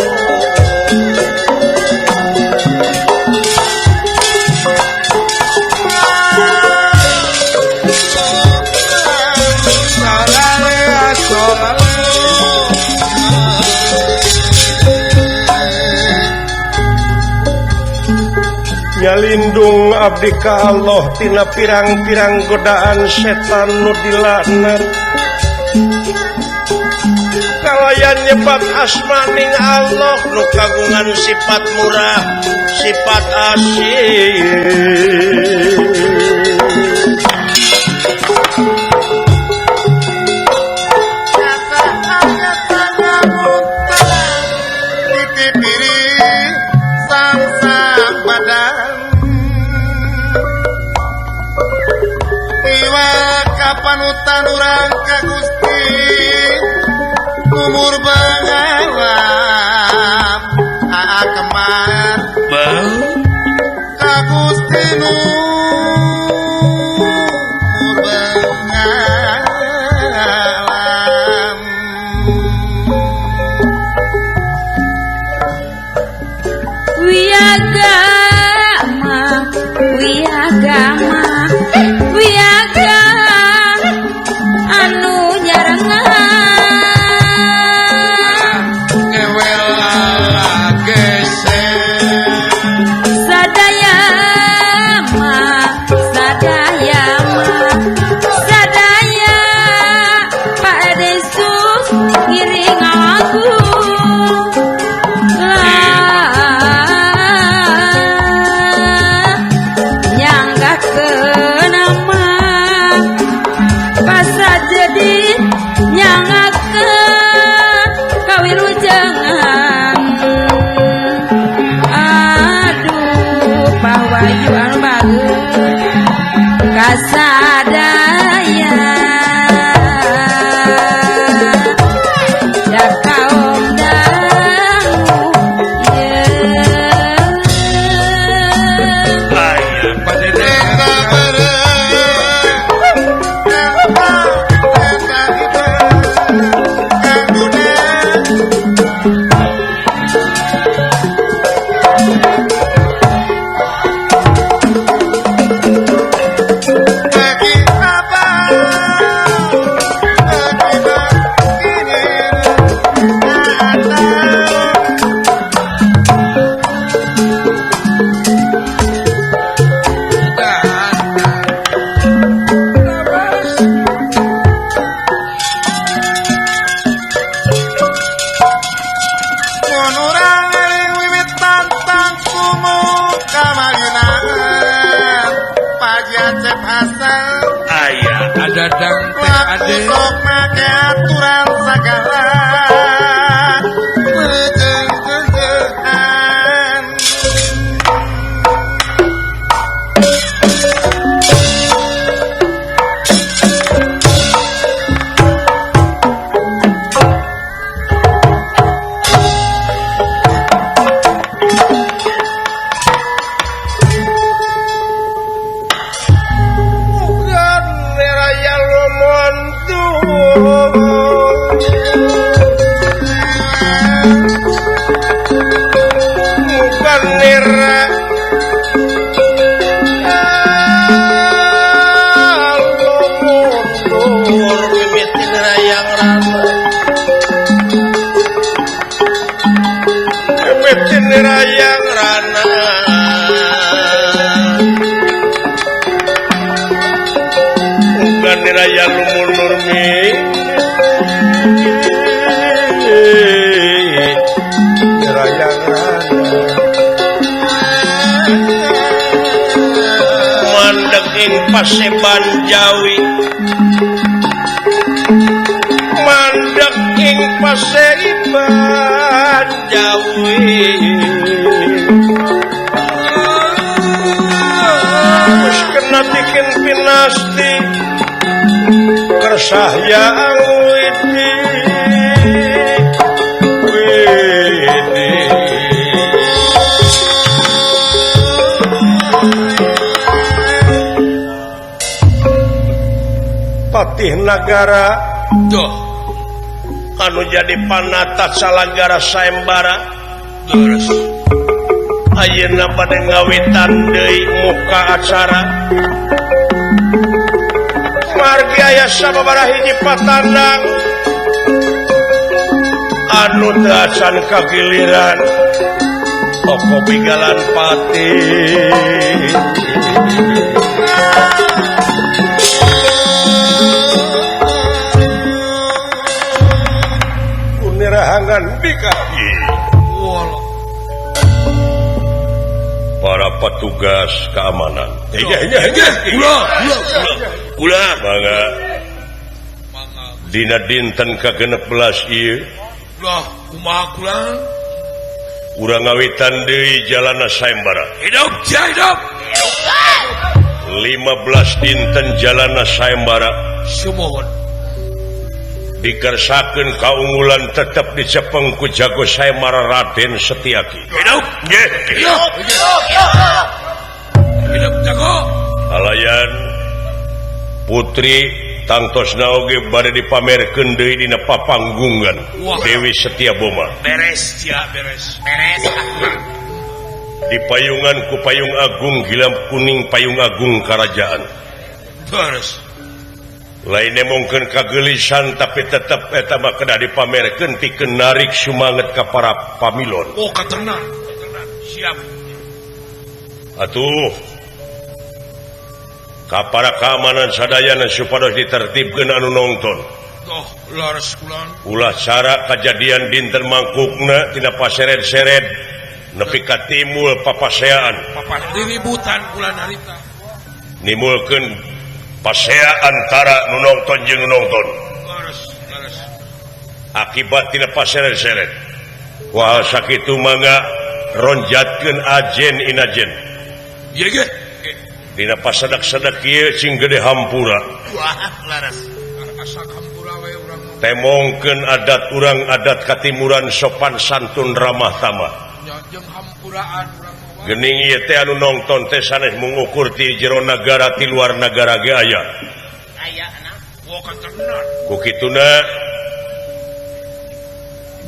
Nyalindung abdi ka Allah tina pirang-pirang godaan setan nu dilaknat. Kalayan nyebat asmaning Allah nu kagungan sifat murah, sifat asih. Panutan urang ka Gusti umur bangalam aa kemar ka Gusti nu bangalam. Wiagama wiagama wiaga anu nyarengan ngewel gese sadaya ma sadaya ma sadaya Pak Yesus ngiring aku lah nyanggakeun nama pasa jadi nyangakeun kawilujengan. Aduh pawayu anu bagus kasadaya da kaum dangu ye. Aya Dadang teh ade sok make aturan sagala beuteung-beuteungan. Raya lumunur mi raya mandeg ing paseban Jawi, mandeg ing paseban Jawi. Wis kena bikin pinasti kersahyang widi widi. Patih nagara duh anu jadi panata salagara sayembara terus ayeuna bade ngawitan deui muka acara. Margi aya sababaraha hiji patandang anu teu acan kagiliran. Oko bigalan pati Unirahangan dikaki para petugas keamanan. Ulah mangga dina dinten ka-16 ieu ulah kumaha kula urang ngawitan deui jalana sayembara. Hidup hidup 15 dinten jalana sayembara sumuhun dikersakeun kaunggulan tetep dicepeng ku jago sayembara Raden Setiaki. Hidup nggih hidup hidup jago alayan putri tangtosna oge bade dipamerkeun deui dina papanggungan Dewi Setiaboma. Beres ya beres beres dipayungan ku payung agung gilam kuning payung agung karajaan. Beres lain mungkin kagelisan tapi tetep eta mah kedah dipamerkeun pikeun narik sumanget ka para pamilon. Oh katerna siap atuh ka para keamanan sadayana supados ditertibkeun anu nonton. Oh laras kulan ulah cara kajadian dinten mangkukna tina paseret-seret nepi ka timul papaseaan diributan kulan harita nimulkeun pasea antara nu nonton jeung nu nonton. Akibat tina paseret-seret wah sakitu mangga ronjatkeun ajen inajen ye ge dina pasadak-sadak ieu cing gede hampura. Wah laras asa hampura we urang temongkeun adat urang adat katimuran sopan santun ramah tamah jeung hampuraan urang. Gening ieu teh anu nonton teh sanes mengukur ti jero nagara ti luar nagara ge aya. Aya na. Ku kituna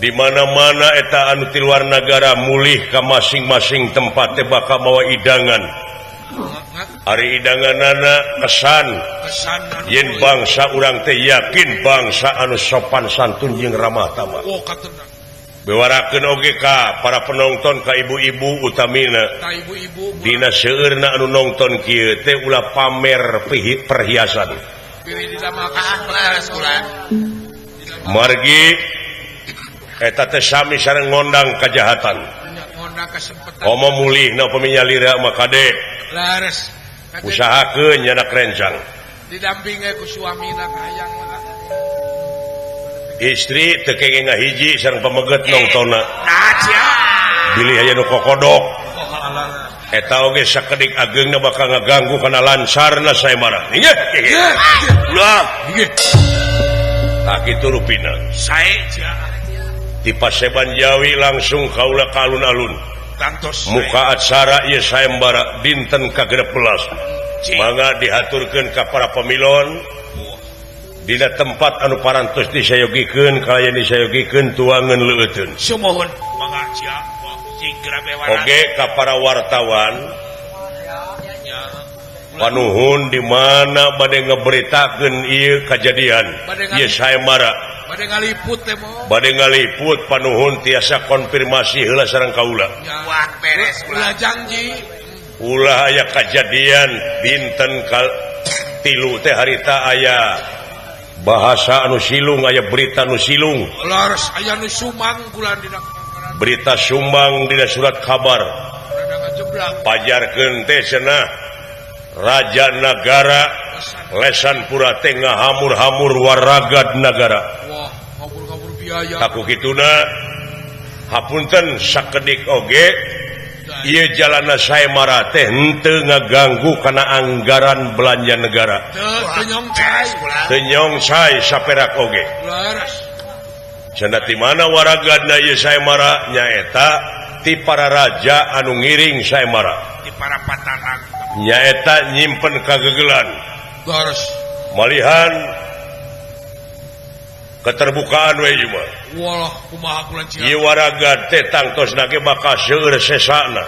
di mana-mana eta anu ti luar nagara mulih ka masing-masing tempat teh bakal mawa idangan. Ari idanganana kesan yen bangsa urang teh yakin bangsa anu sopan santun jeung ramah tamah. Bewarakeun oge ka para penonton ka ibu-ibu utamina. Ka ibu-ibu dina seueurna anu nonton kieu teh ulah pamer perhiasan. Margi eta teh sami sareng ngondang kajahatan. Komo mulihna upami nyalira mah kade. Lares. Usahakeun nyanak rencang. Didampingi ku suamina kahayang mah. Istri teu kenging ngahiji sareng pameget nongtonna. Bilih aya nu kokodok. Eta oge sakedik ageungna bakal ngaganggu kana lancarna sayembara. Inggih. Ulah. Inggih. Tah kitu rupina. Sae Di Paseban Jawi langsung kaula ka alun-alun. Tangtos muka acara ieu sayembara dinten ka-16. Mangga dihaturkeun ka para pamilon. Dina tempat anu parantos disayogikeun kalayan disayogikeun tuangan leuteun. Sumuhun mangga sia cing bewara. Oge ka para wartawan panuhun di mana bade ngeberitakeun ieu kajadian ieu sayembara. Bade ngaliput teh mo. Bade ngaliput panuhun tiasa konfirmasi heula sareng kaula. Wah beres ulah janji. Ulah aya kajadian dinten tilu teh harita aya bahasa anu silung aya berita anu silung. Laras aya nu sumang kulan dina berita sumang dina surat kabar. Pajarkeun teh cenah raja nagara lesan pura teh ngahamur-hamur waragad nagara. Wah, ngabur-ngabur biaya. Taku kituna hapunten sakedik oge ieu jalana sayembara teh henteu ngaganggu kana anggaran belanja negara. Teu nyongsai saperak oge. Cenah ti mana waragadna ieu sayembara nyaeta ti para raja anu ngiring sayembara. Ti para patarang. Nyaeta nyimpen kagegelan. Leres. Malihan keterbukaan we ieu mah. Walah kumaha kula cia. Ieu waragad teh tangtosna ge bakal seueur sesana.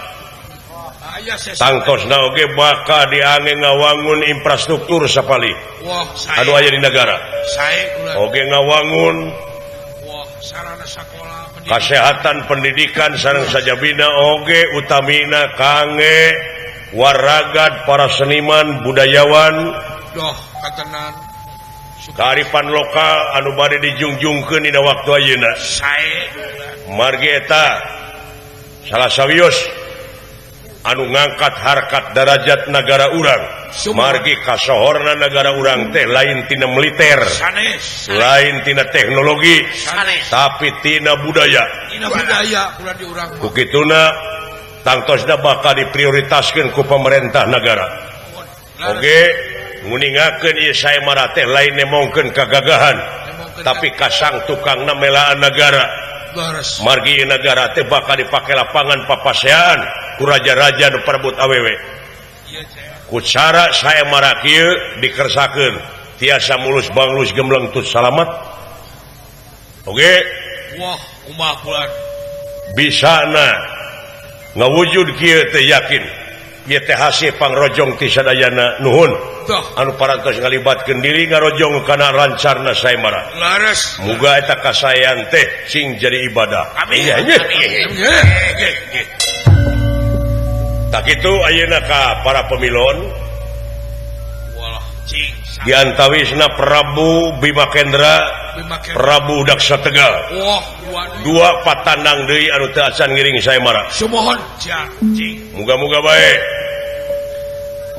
Aya sesa. Tangtosna oge bakal diange ngawangun infrastruktur sapalih. Wah, sae. Anu aya di nagara. Sae kula. Oge ngawangun Wah. Sarana sakola pendidikan. Kasehatan pendidikan sareng sajabina oge utamina kangge waragad para seniman budayawan. Doh katenan. Kearifan lokal anu bade dijungjungkeun dina waktu ayeuna. Sae. Margi eta salah sawios anu ngangkat harkat darajat nagara urang. Margi kasohorna nagara urang teh lain tina militer, sanes, lain tina teknologi, sanes, tapi tina budaya. Tina budaya ulah di urang. Ku kituna tangtosna bakal diprioritaskeun ku pemerintah nagara. Oge nguningakeun ieu saemara teh lain nemongkeun kagagahan, tapi kasang tukangna melaan nagara. Margi nagara teh bakal dipake lapangan papasean ku raja-raja nu parebut awewe. Ku cara saemara kieu dikersakeun tiasa mulus banglus gembleng tut salamat. Oge wah kumaha kulan bisana ngawujud kieu teh yakin ieu teh hasil pangrojong ti sadayana nuhun anu parantos ngalibatkeun diri ngarojong kana lancarna saemara. Laras muga eta kasaean teh sing jadi ibadah. Amin. Tak kitu ayeuna ka para pemilon. Walah cing diantawisna Prabu Bima Kendra, Prabu Daksa Tegal. Wah dua patandang deui anu teu acan ngiring saemara. Sumohon cing muga-muga bae.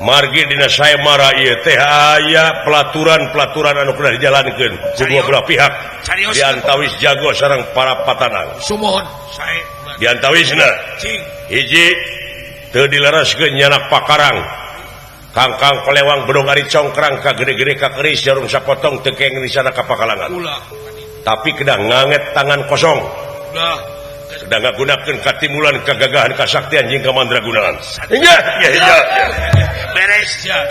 Margi dina saemara ieu teh aya pelaturan-pelaturan anu kudu dijalankeun ku dua belah pihak. Diantawis jago sareng para patanang. Sumohon sae. Diantawisna cing hiji teu dilereskeun nyanak pakarang. Kangkang kolewang bedong ari congkrang ka gede-gede ka keris jarum sapotong teu kenging disana ka pakalangan. Tapi kedah nganget tangan kosong. Kedah ngagunakeun katimulan kagagahan kasaktian jeung kamandragunaan. Hingga ya hingga. Beres ya.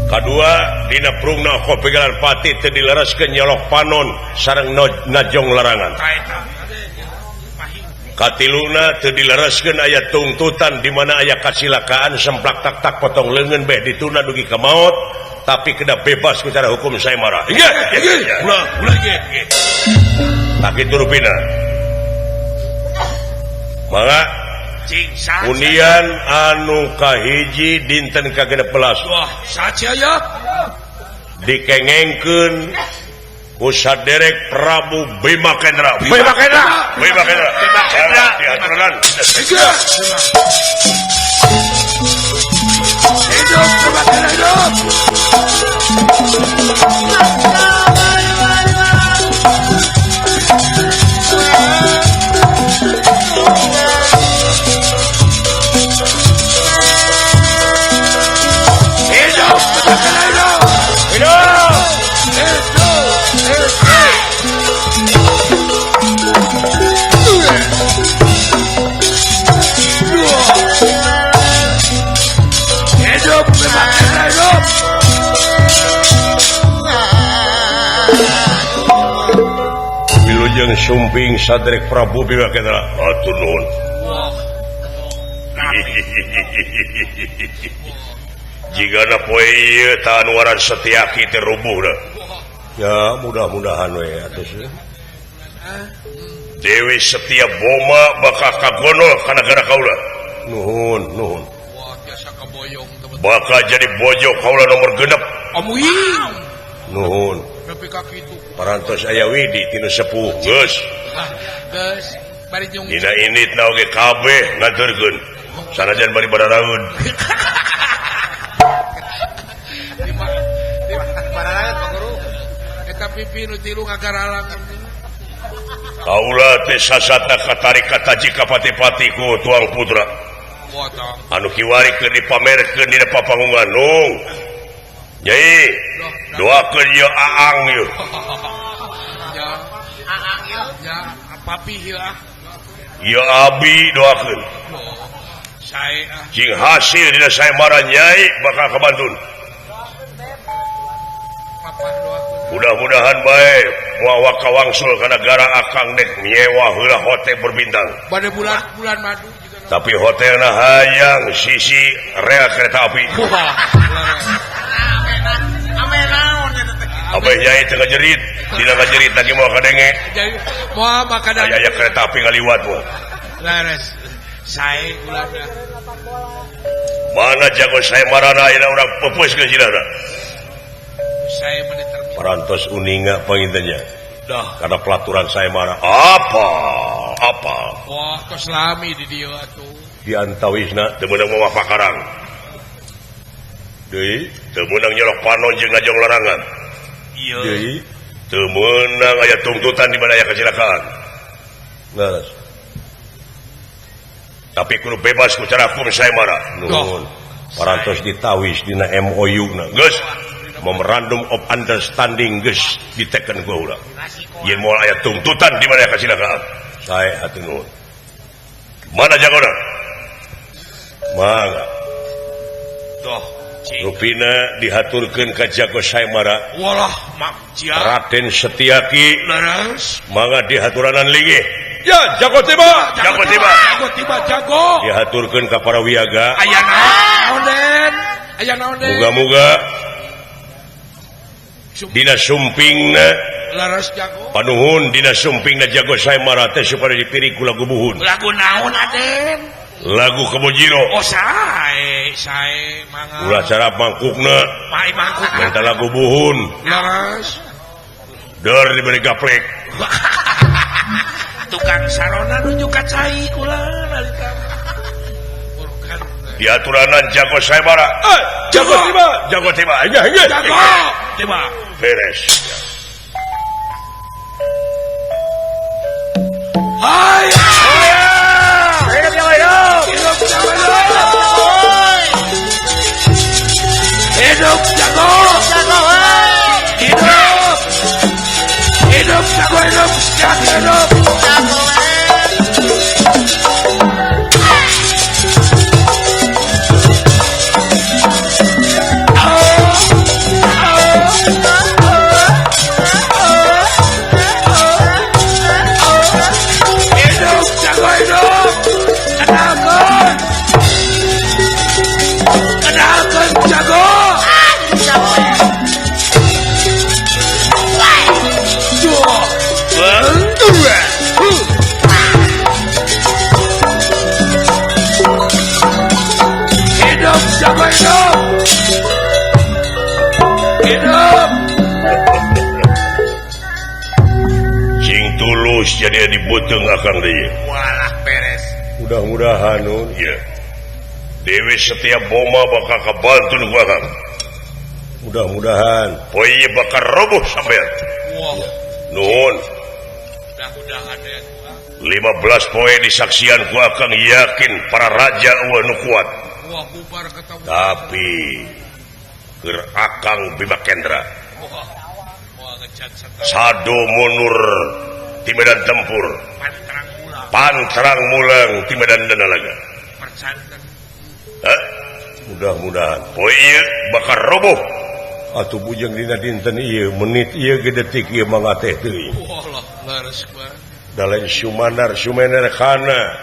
Kadua dina prungna kopegalan pati teu dilereskeun nyolok panon sareng najong larangan. Katiluna teu dilereskeun aya tuntutan di mana aya kacilakaan semplak tak-tak potong leungeun beh dituna dugi ka maot tapi kedah bebas ku cara hukum saemara. Hingga ulah ulah ge. Tak kitu rupina. Mangga undian anu kahiji dinten ka-16. Wah, saja ya. Dikengengkeun ku saderek Prabu Bima Kendra. Bima Kendra. Bima Kendra. Bima Kendra. Diaturan. Hidup Bima Kendra hidup. Hidup Bima Kendra hidup. Hidup. Hidup Bima Kendra hidup. Wilujeng sumping sadrek Prabu Bima Kendra. Atur nuhun. Jigana poe ieu tahan waran Setiaki teh rubuh dah. Ya mudah-mudahan we atuh. Dewi Setia Boma bakal kagonol ka nagara kaula. Nuhun, nuhun. Wah, biasa kaboyong bakal jadi bojo kaula nomor 6. Amuing. Nuhun. Nepi ka kitu. Parantos aya widi tinu sepuh geus. Geus, bari jeung dina inditna oge kabeh ngaturkeun. Sanajan bari bararaeun. Bararaeun Pak Guru. Eta pipi nu tilu ngagaralang. Kaula teh sasatna katarik kataji ka pati-pati ku tuang putra. Anu kiwari keur dipamerkeun dina papanggungan nung. Nyai, doakeun ieu aang ieu. Ya, aang ieu. Ya, papi ieu ah. Ieu abi doakeun. Sae ah. Cing hasil dina saemara nyai bakal kabantun. Mudah-mudahan bae moal kawangsul ka nagara akang dek nyewa heula hotel berbintang. Bade bulan-bulan madu juga. Tapi hotelna hayang sisi rel kereta api. Abah nyai teu ngajerit, dina ngajerit lagi moal kadenge. Moal makanan. Aya kereta api ngaliwat moal. Leres. Sae ulah. Mana jago saya marana ayeuna urang peupeuskeun sidana. Sae mah ditermin. Parantos uninga pangintennya. Dah. Karena pelaturan saya marah. Apa? Apa? Wah, tos lami di dieu atuh. Di antawisna teu meunang mawa pakarang. Deui, teu meunang nyolok panon jeung ngajong larangan. Ieu. Deui, teu meunang aya tungtutan di mana aya kecelakaan. Leres. Tapi kudu bebas ku cara hukum saya marah. Nuhun. Parantos ditawis dina MOU na. Geus, memorandum of understanding geus diteken ku urang. Yen moal aya tungtutan di mana aya kecelakaan. Sae atuh nuhun. Mana jagona? Mangga. Doh. Rupina dihaturkeun ka jago Saemara. Walah, mak cia. Raden Setiaki. Leres. Mangga dihaturanan linggih. Ya, jago tiba. Jago tiba. Jago tiba, jago. Dihaturkeun ka para wiyaga. Aya naon, Den? Aya naon, Den? Muga-muga dina sumpingna leres jago. Panuhun dina sumpingna jago Saemara teh supaya dipiri ku lagu buhun. Lagu naon, Aden? Lagu Kebojiro. Oh, sae, sae mangga. Ulah cara mangkukna. Mai mangkuk. Minta lagu buhun. Leres. Dor diberi gaplek. Tukang sarona nunjuk ka cai kula nalika. Diaturanan jago Saemara. Jago tiba, jago tiba. Jago tiba. Beres. Hai. Hidup jago hidup. Hidup jago hidup. Hidup jago. Jago. Hidup. Hidup jago hidup. Jago hidup. Jago. Hidup jago hidup. Kenalkan. Kenalkan jago. Hidup jago hidup. Hidup. Cing tulus jadi dibuteung akang deui. Walah beres. Mudah-mudahan nun ya. Dewi Setia Boma bakal kabantun ku akang. Mudah-mudahan poe ieu bakal roboh sampean. Wah. Nuhun. Mudah-mudahan ya. 15 poe disaksian ku akang yakin para raja eueuh nu kuat. Wah, bubar ketemu. Tapi keur akang Bima Kendra. Wah. Wah ngecat serta. Sado mundur ti medan tempur. Pantrang mulang. Pantrang mulang ti medan danalaga. Percanten. Hah? Mudah-mudahan poe ieu bakal roboh. Atuh bujeng dina dinten ieu menit ieu ge detik ieu mangga teh teuing. Walah, leres bae. Da lain Sumanar Sumener kana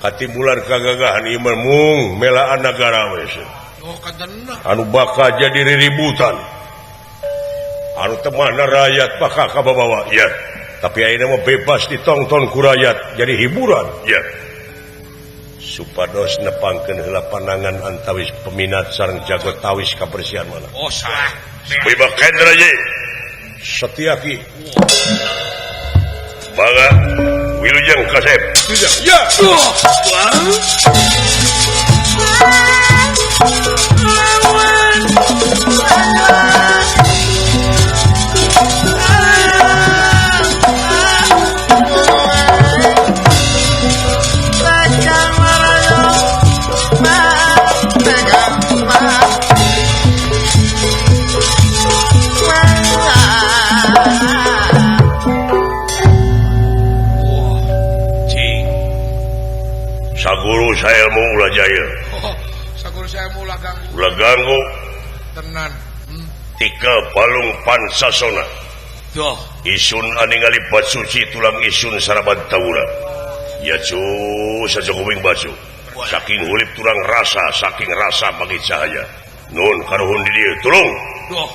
katibulan kagagahan ieu mah mung melaan nagara we. Oh, kadenna. Anu bakal jadi riributan. Anu temahna rakyat bakal kababawa. Ya. Tapi ayeuna mah bebas ditongton ku rakyat jadi hiburan. Ya. Supados nepangkeun heula panangan antawis peminat sareng jago tawis kabersihan mana. Oh, sah. Bima Kendra ye. Setiaki. Mangga wilujeng kasep. Ya. Saguru saya mau ulah jaya. Oh, saguru saya mau ulah ganggu. Ulah ganggu. Tenan. Tika balung pansasona. Duh. Isun aningali basuci tulang isun saraban tawura. Ya cu sajokuwing basu. Saking hulip tulang rasa, saking rasa bagi cahaya. Nun karuhun di dieu, tulung. Duh.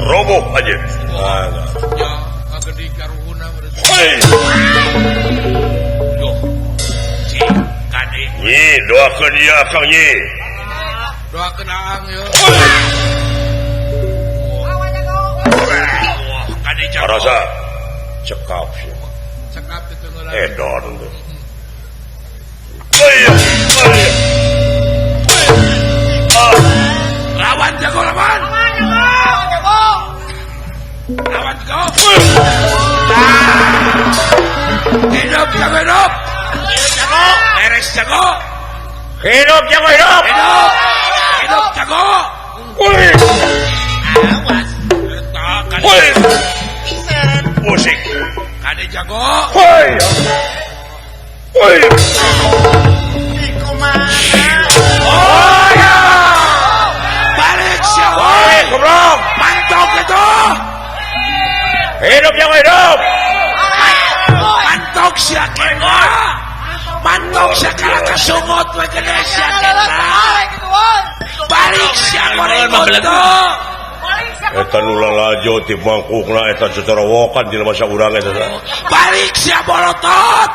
Roboh aja. Ya, kagede karuhuna berarti. Duh. Cik, kade. Nyi, doakeun ieu akang nyi. Doakeun aang yo. Wah, kade jago. Arasa cekap sih. Cekap itu ngeulah. Edon tuh. Lawan jago lawan. Lawan jago. Hidup jago hidup. Hidup jago. Beres jago. Hidup jago hidup. Hidup. Hidup jago. Awas. Woi. Musik. Kade jago. Woi. Woi. Oh ya. Balik siapa? Woi, goblok. Mantap itu. Hidup jago hidup. Mantok sia kena. Mantok sia kalah kasungut we gede sia kena. Balik sia goreng bodoh. Eta nu lalajo ti mangkukna eta cocorowokan jelema saurang eta. Balik sia bolotot.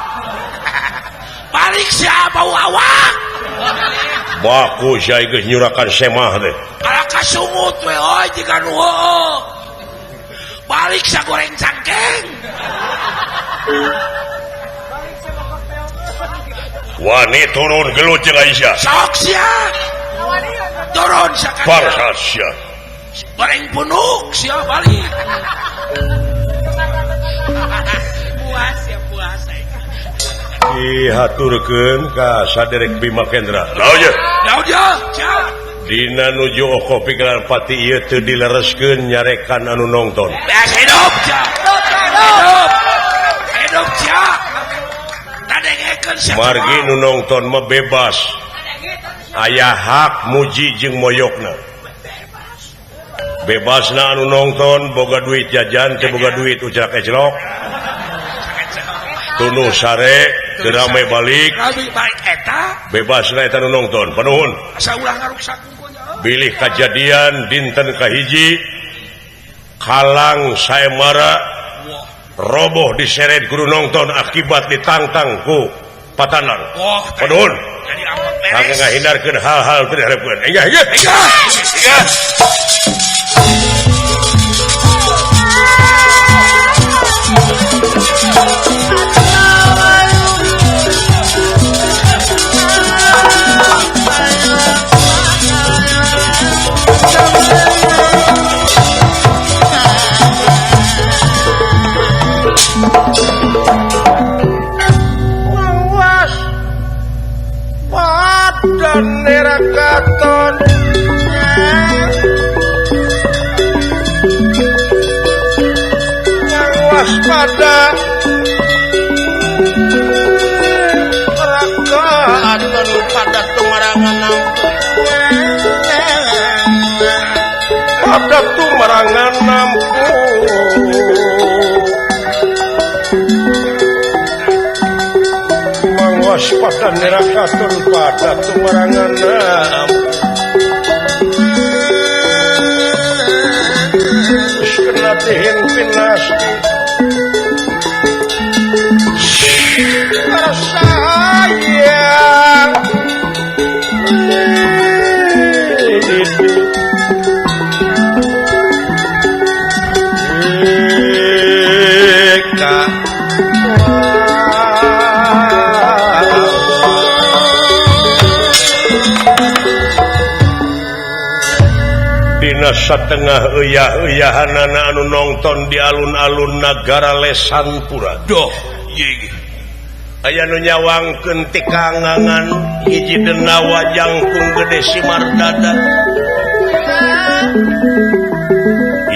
Balik sia bau awak. Baku sia geus nyurakan semah teh. Kalah kasungut we oi jiga nu heueuh. Balik sia goreng cangkeng. Wani turun gelut jeung Aisyah. Sok sia. Turun sia ka. Barsat sia. Goreng punuk sia balik. Puas ya puas. Dihaturkeun ka saderek Bima Kendra. Naon ye? Naon ye? Dina nuju oko pikiran pati ieu teu dilereskeun nyarekan anu nongton. Beas hidup sia. Hidup. Hidup sia. Tadengekeun sia. Margi nu nongton mah bebas. Aya hak muji jeung moyokna. Bebasna anu nongton boga duit jajan teu boga duit ucrak eclok. Tunuh sare teu rame balik. Bebasna eta nu nongton. Panuhun. Asa ulah ngaruksak unggul. Bilih kajadian dinten kahiji kalang saemara roboh diseret guru nongton akibat ditangtang ku patanang. Panuhun. Jadi amat beres. Ngahindarkeun hal-hal teu diharepkeun. Enggah, enggah, enggah. Enggah. Awas badan nerakaton waspada rakaton pada tumarangan pada tumarangan nampu waspada nerakaton pada tumarangan nampu kena tihin pinasti tersayang Dina satengah eyah-eyahanana anu nongton di alun-alun nagara Lesanpura. Doh, ieu aya nu nyawangkeun ti kangangan hiji denawa jangkung gede Simardada.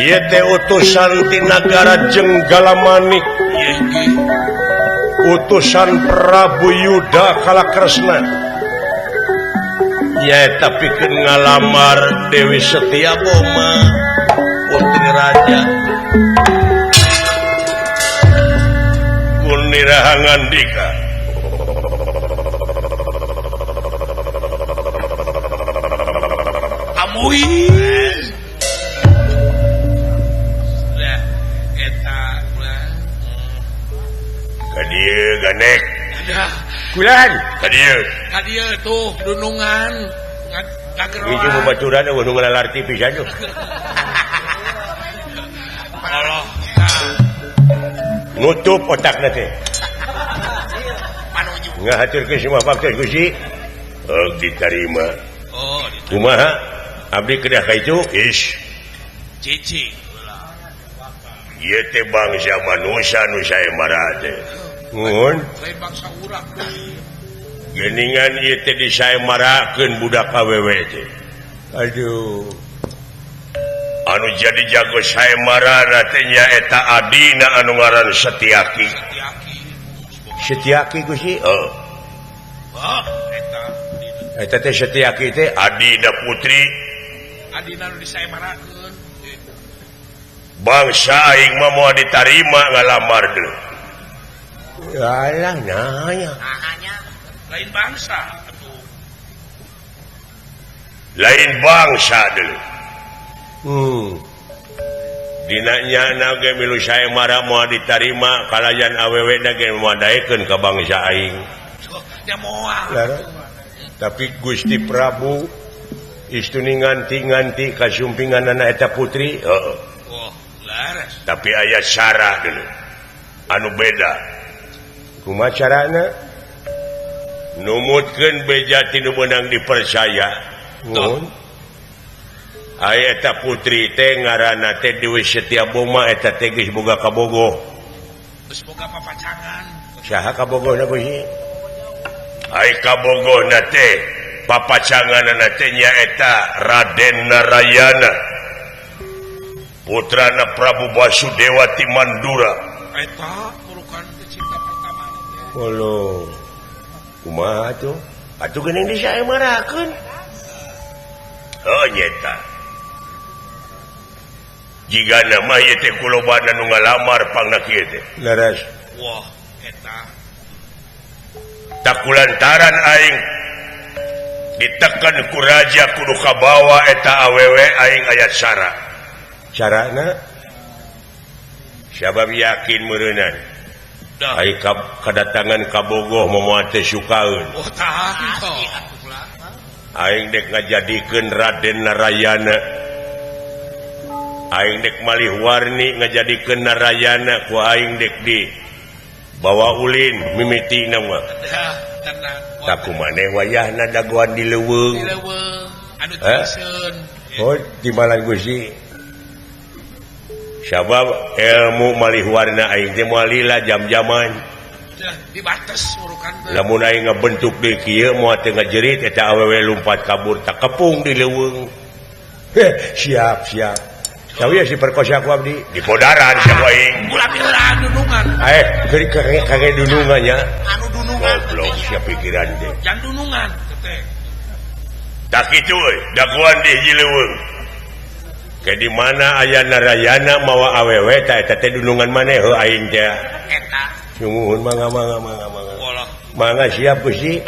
Ieu teh utusan ti nagara Jenggalamanik. Utusan Prabu Yuda Kalakresna. Nyaeta pikeun ngalamar Dewi Setiaboma putri raja. Munirahangan dika. Amuin. gandek. Kulan ka dieu. Ka dieu tuh dunungan. Kageroan. Ieu babaturan eueuh nu ngalalarti pisan tuh. Allah. Nutup otakna teh. Panuju. Ngahaturkeun semua baktos Gusti. Oh, diterima. Oh, diterima. Kumaha? Abdi kedah ka itu? Ish. Cici. Ieu teh bangsa manusia nu saemara teh. Nuhun. Lain bangsa urang. Geuningan ieu teh disaemarakeun budak awewe teh. Aduh. Anu jadi jago saemara teh nyaeta adina anu ngaran Setiaki. Setiaki. Setiaki Gusti? Heeh. Oh, eta. Eta teh Setiaki teh adina putri. Adina nu disaemarakeun. Bangsa aing mah moal ditarima ngalamar deui. Alah nanya. Lain bangsa atuh. Lain bangsa deui. Dina nyana ge milu saemara moal ditarima kalayan awewe na ge moal daekeun ka bangsa aing. Nya moal. Tapi Gusti Prabu istuni nganti-nganti kasumpinganana eta putri, heeh. Oh, laras. Tapi aya cara deui anu beda. Kumaha carana? Numutkeun beja ti nu meunang dipercaya. Nuhun. Aya eta putri teh ngaranna teh Dewi Setiaboma eta teh geus boga kabogoh. Geus boga papacangan. Saha kabogohna Gusti? Ai kabogohna teh papacanganna teh nyaeta Raden Narayana. Putrana Prabu Basudewa ti Mandura. Eta merupakan cinta pertama teh. Olo. Kumaha atuh? Atuh geuning disaemarakeun. Oh nyeta. Jigana mah ieu teh kulobana nu ngalamar pangna kieu teh. Leres. Wah, eta. Takulantaran aing ditekan ku raja kudu kabawa eta awewe aing aya cara. Carana sabab yakin meureunan. Ai kadatangan kabogoh moal teh sukaeun. Oh, tah kitu. Aing dek ngajadikeun Raden Narayana. Aing dek malih warni ngajadikeun Narayana ku aing dek di bawa ulin mimitina mah. Tak kumaneh wayahna dagoan di leuweung. Di leuweung anu tiseun. Oh, timbalan Gusti. Sabab ilmu malih warna aing teh moal lila jam-jaman. Dibates urukan teh. Lamun aing ngabentuk deui kieu moal teu ngajerit eta awewe lumpat kabur tak kepung di leuweung. Siap, siap. Sawieu si perkosa ku abdi di podaran sia ku aing. Ulah pieuran dunungan. Geuring kage dunungan nya. Anu dunungan. Goblok sia pikiran teh. Jang dunungan teh. Tak kitu euy, dagoan di hiji leuweung. Ke di mana aya Narayana mawa awewe ta eta teh dunungan maneh heuh aing teh. Eta. Sumuhun mangga mangga mangga mangga. Walah. Mangga siap Gusti.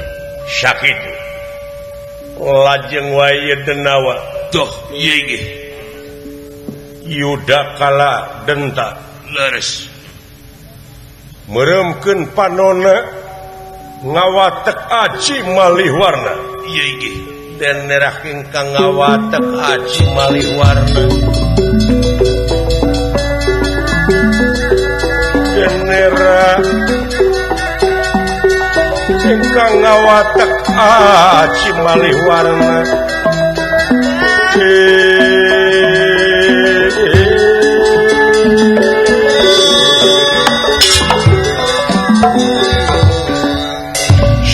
Sakitu. Lajeng wae denawa. Duh, ieu ge. Yudakala denta. Leres. Meremkeun panona ngawatek aci malih warna. Ieu ge. Den nerah ingkang ngawatek aci malih warna. Genera ingkang ngawatek aci malih warna.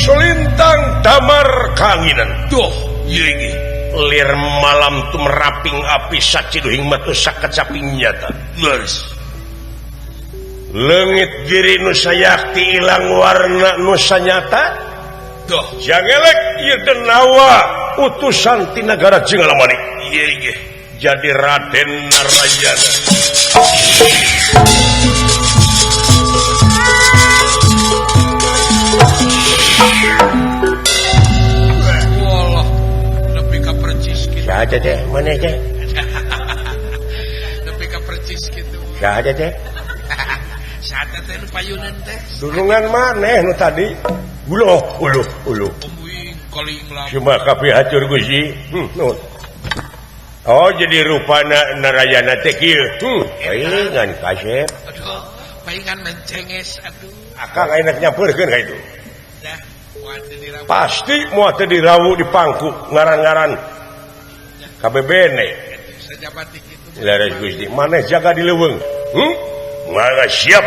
Selintang damar kanginan. Duh, ieu ge. Lir malam tumeraping api saciduhing matu sakecaping nyata. Leres. Leungit diri nu sayakti ilang warna nu sanyata. Duh, jangelek ieu denawa utusan ti nagara Jinggalamani. Ieu ge. Jadi Raden Narayana. Walah, nepi ka percis kitu. Saha teh maneh teh? Nepi ka percis kitu. Saha teh? Saat teh nu payunan teh. Dunungan maneh nu tadi. Uluh uluh uluh. Cuma kapi hatur Gusti. Nuhun. Oh jadi rupana Narayana teh kieu. Paingan kasep. Aduh, paingan mencenges aduh. Akang enak nyampeurkeun ka itu. Dah, moal teu dirawu. Pasti moal teu dirawu di pangku ngaran-ngaran. KBBN. Sajabati kitu. Laras Gusti, maneh jaga di leuweung. Mangga siap.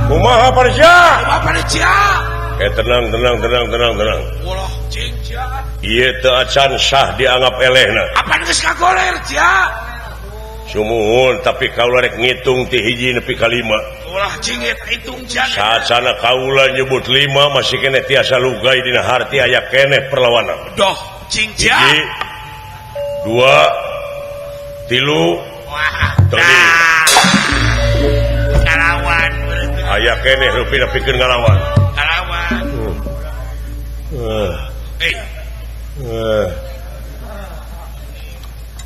Kumaha Parja? Kumaha Parja? Tenang tenang tenang tenang tenang. Ulah cing cia. Ieu teu acan sah dianggap elehna. Apan geus kagoler cia? Sumuhun tapi kaula rek ngitung ti hiji nepi ka lima. Ulah cing eta hitung cia. Sacana kaula nyebut lima masih keneh tiasa lugai dina harti aya keneh perlawanan. Doh cing cia. Hiji, dua, tilu, wah, telu. Ngalawan aya keneh rupina pikeun ngalawan. Ngalawan.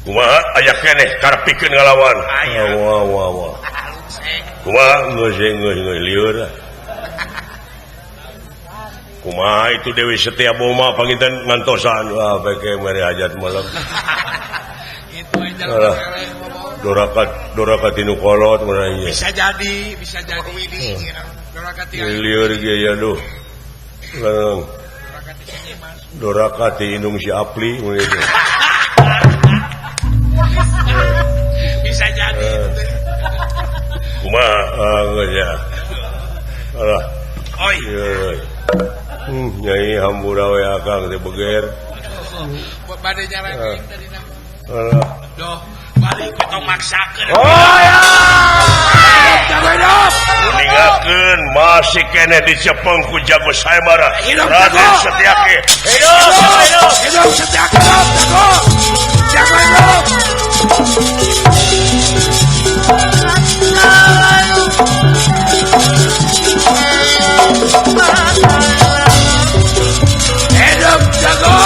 Kumaha aya keneh karep pikeun ngalawan. Wah wah wah. Kumaha geus geus geus lieur. Kumaha itu Dewi Setia Boma panginten ngantosan. Wah beke mere hajat malam. Itu aja Dorakat dorakat tinu kolot mana ieu. Bisa jadi, bisa jadi. Dorakat ti lieur ge ya duh. Dorakat ti indung si Apli mun itu. Bisa jadi itu teh. Kumaha geus ya. Alah. Oi. Nyai hampura we akang teh beger. Bade nyarakeun tadi na. Alah. Doh, balik tong maksakeun. Oh ya. Jago hidup. Ningakeun masih keneh dicepeng ku jago Saemara. Raden Setiaki. Hidup, hidup, hidup Setiaki, jago. Jago hidup. Hidup jago.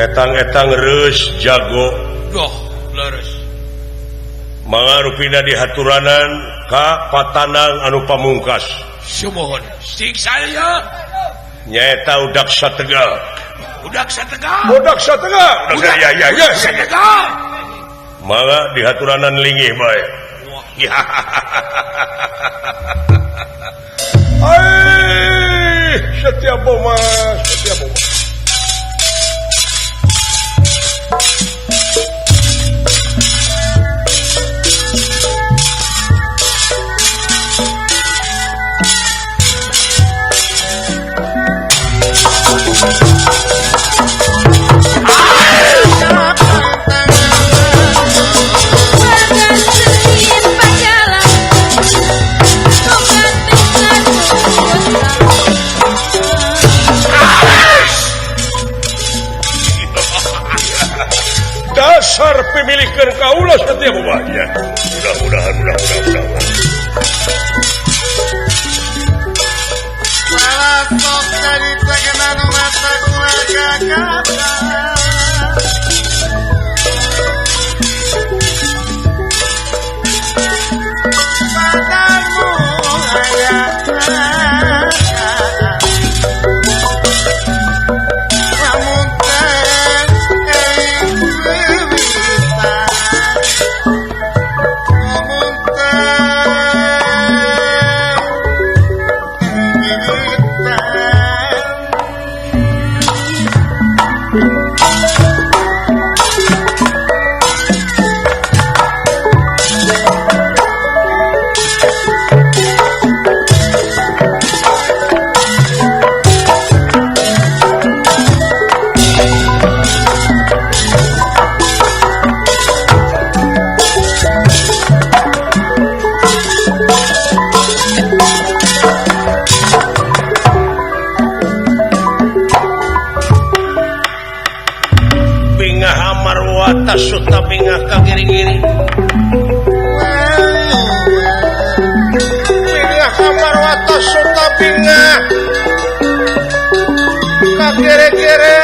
Etang-etang reus jago. Doh, leres. Mangarupina dihaturanan ka patanang anu pamungkas. Sumuhun. Sing saya. Nyaeta Udaksa Tegal. Udaksa Tegal. Udaksa Tegal. Udaksa ya ya ya. Udaksa Tegal. Mangga dihaturanan linggih bae. Ai, Setia Boma, Setia Boma. Dasar pemilikan kaula Setia Boma ya. Mudah-mudahan mudah-mudahan mudah-mudahan. bingah ka kiri-kiri. Bingah ka Marwata Suta bingah ka kiri-kiri.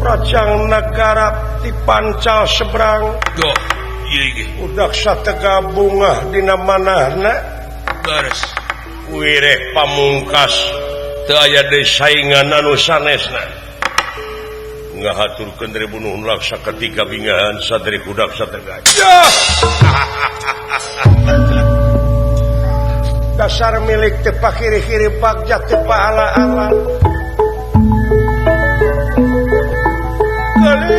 Rajang negara ti pancal seberang. Duh, ieu ge. Udak satega bungah dina manahna. Beres. Wireh pamungkas teu aya deui saingan anu sanesna. Ngahaturkeun ribu nuhun laksa ketiga bingahan sadri budak satega. Yah! Dasar milik teu pakiri-kiri bagja teu paala-ala. Gelis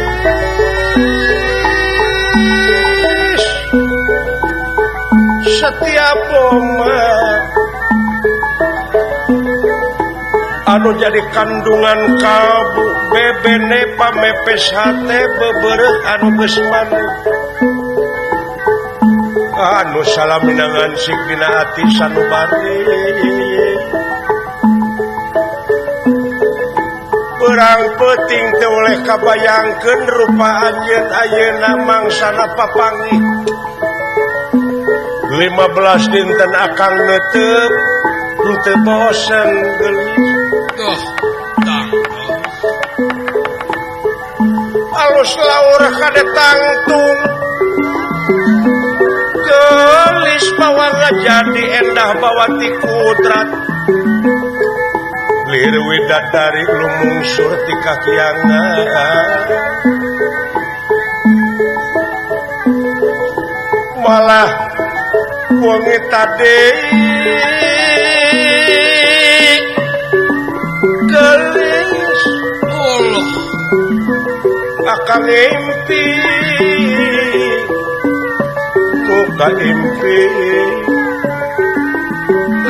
setiap boma anu jadi kandungan kalbu bebene pamepes hate bebereuh anu geus manu anu salaminangan sik dina ati sanubari perang peuting teu oleh kabayangkeun rupa anjeun ayeuna mangsana papanggih 15 dinten akang neuteup teu bosen geulis. Duh, tang. Alus laur kade tangtung geulis bawa ngajadi endah bawa ti kudrat lir widadari lumungsur ti kakiangan malah wengi tadi gelis Allah akang impi muka impi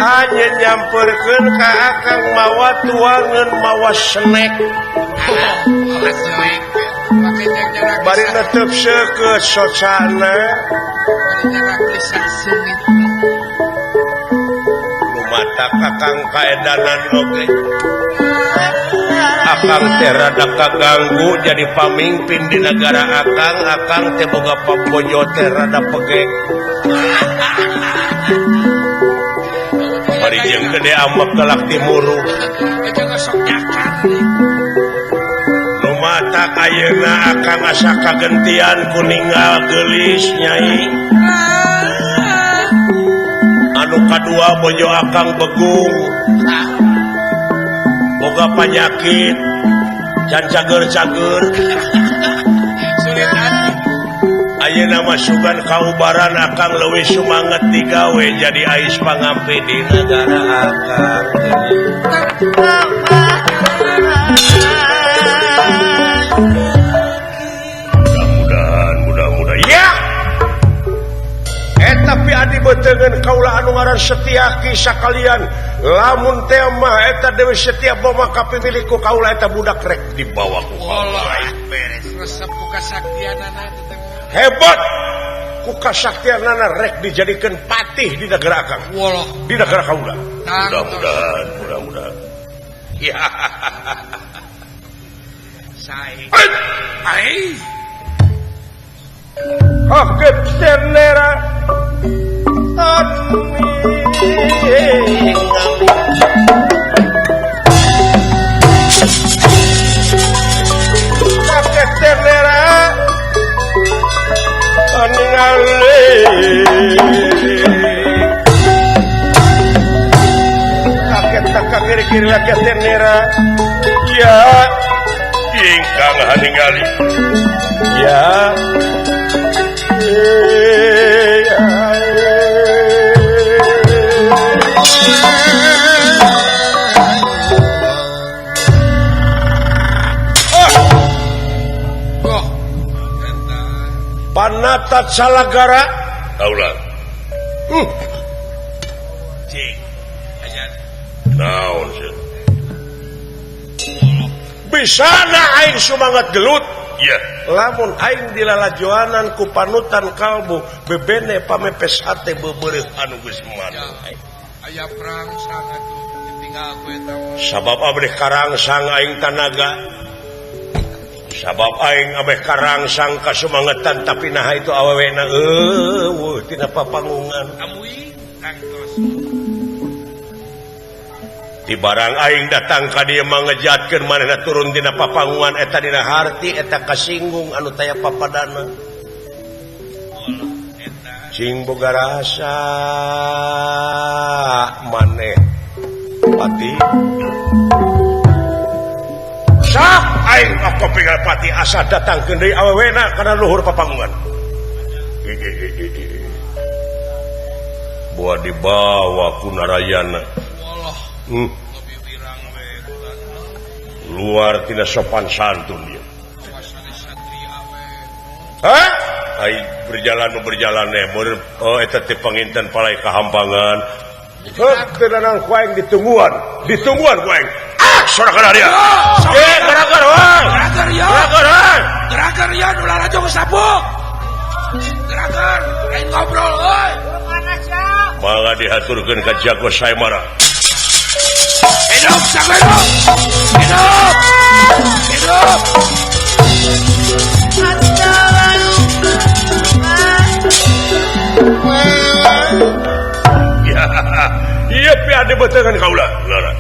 hanya nyamperkeun ka akang mawa tuangeun mawa snack bari netep seukeut socana lumata kakang kaedanan oge akang teh rada kaganggu jadi pamimpin di negara akang akang teh boga pabojo teh rada pegek bari jeung gede ambek kelak timuru lumata ayeuna akang asa kagentian ku ninggal geulis nyai anu kadua bojo akang begung boga panyakit can cager-cager ayeuna mah sugan kaubaran akang leuwih sumanget digawe jadi ais pangampi di negara akang. Mudah-mudahan mudah-mudahan ya. Tapi adi beuteungeun kaula anu ngaran Setiaki sakalian lamun teh mah eta Dewi Setia Boma kapimilih ku kaula eta budak rek dibawa ku kaula. Beres resep ku kasaktianana teh. Hebat ku kasaktianana rek dijadikeun patih di negara akang. Walah di negara kaula. Mudah-mudahan mudah-mudahan. Ya. Sae. Ai. Hakep senera kakek tenera ningali kakek tak kiri-kiri lagi tenera ya ingkang haningali ya. Panata Salagara kaulah. Cing. Ajan. Naon sih? Bisana aing sumangat gelut. Iya. Lamun aing dilalajoanan ku panutan kalbu bebene pamepes hate beubeureuh anu geus manuk. Aya perang sang atuh ditinggal ku eta. Sabab abdi karangsang aing tanaga. Sabab aing abeh karangsang kasumangetan tapi naha itu awewena eueuh tina papangungan. Amui tangtos. Di barang aing datang ka dieu mangejatkeun manehna turun tina papangungan eta dina harti eta kasinggung anu taya papadana. Cing boga rasa maneh pati. Sah aing aku pinggal pati asa datangkeun deui awewena kana luhur papangungan. Boa dibawa ku Narayana. Luar tina sopan santun dia. Hah? Ai berjalan berjalan meureun oh eta teh panginten palai kahampangan. Heuh teu naon ku aing ditungguan, ditungguan ku aing. Ah, sorakan dia. Eh, gerakan woi. Gerakan ya. Gerakan. Gerakan ya nu lalajo sabuk. Gerakan, aing ngobrol euy. Mangga dihaturkeun ka Jago Saimara. Hidup jago hidup. Hidup. Hidup. Ya, iya piade betengan kaula. Lara.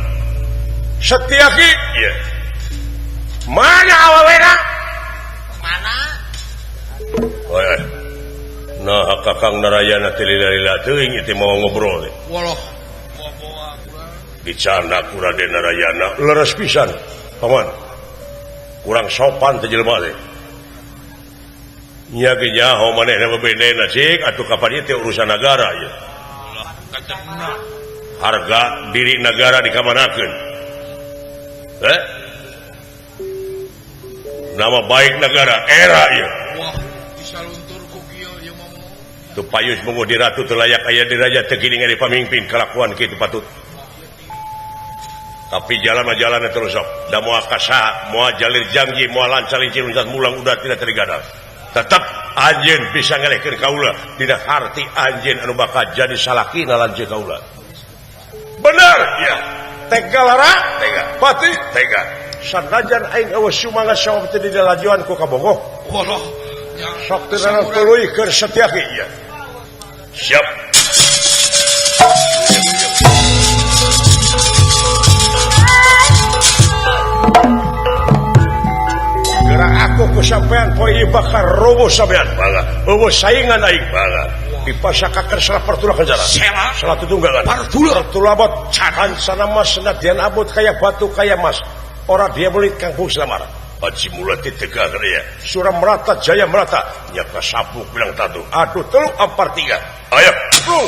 Setiaki, iya. Mana awewena? Mana? Oi. Nah, Kakang Narayana teh lila-lila teuing ieu teh mau ngobrol teh. Waloh. Dicanda ku Raden Narayana leres pisan. Paman. Kurang sopan teh jelema teh. Nya ge nyaho manehna bebenena cik atuh kapan ieu teh urusan nagara ieu. Harga diri nagara dikamanakeun. Eh? Nama baik negara era ieu. Wah, bisa luntur ku kieu ieu mah. Teu payus munguh di ratu teu layak aya di raja teu geuning di pamimpin kalakuan kitu patut. Tapi jalan mah jalan terus sok. Da moal kasaha, moal jalir janji, moal lancar lincir uncat mulang udah tidak tergadal. Tetep anjeun bisa ngelehkeun kaula dina harti anjeun anu bakal jadi salakina lanceuk kaula. Bener ya. Tega lara, tega. Pati, tega. Sanajan aing eueuh sumangat sawab teu dilalajoan ku kabogoh. Waloh. Sok teu naon tuluy keur Setiaki ya. Siap. Gerak aku ku sampean poe ieu bakal roboh sampean bangga. Eueuh saingan aing bangga. Dipasakakeun salah pertula kejaran. Salah tutunggangan. Partula. Partula bot cakan sana mas senadian abot kaya batu kaya mas. Ora dia belit kang bung selamar. Haji mula ditegak ya. Surah merata jaya merata. Nyaka sabuk bilang tadu. Aduh telu ampar tiga. Ayo. Bro.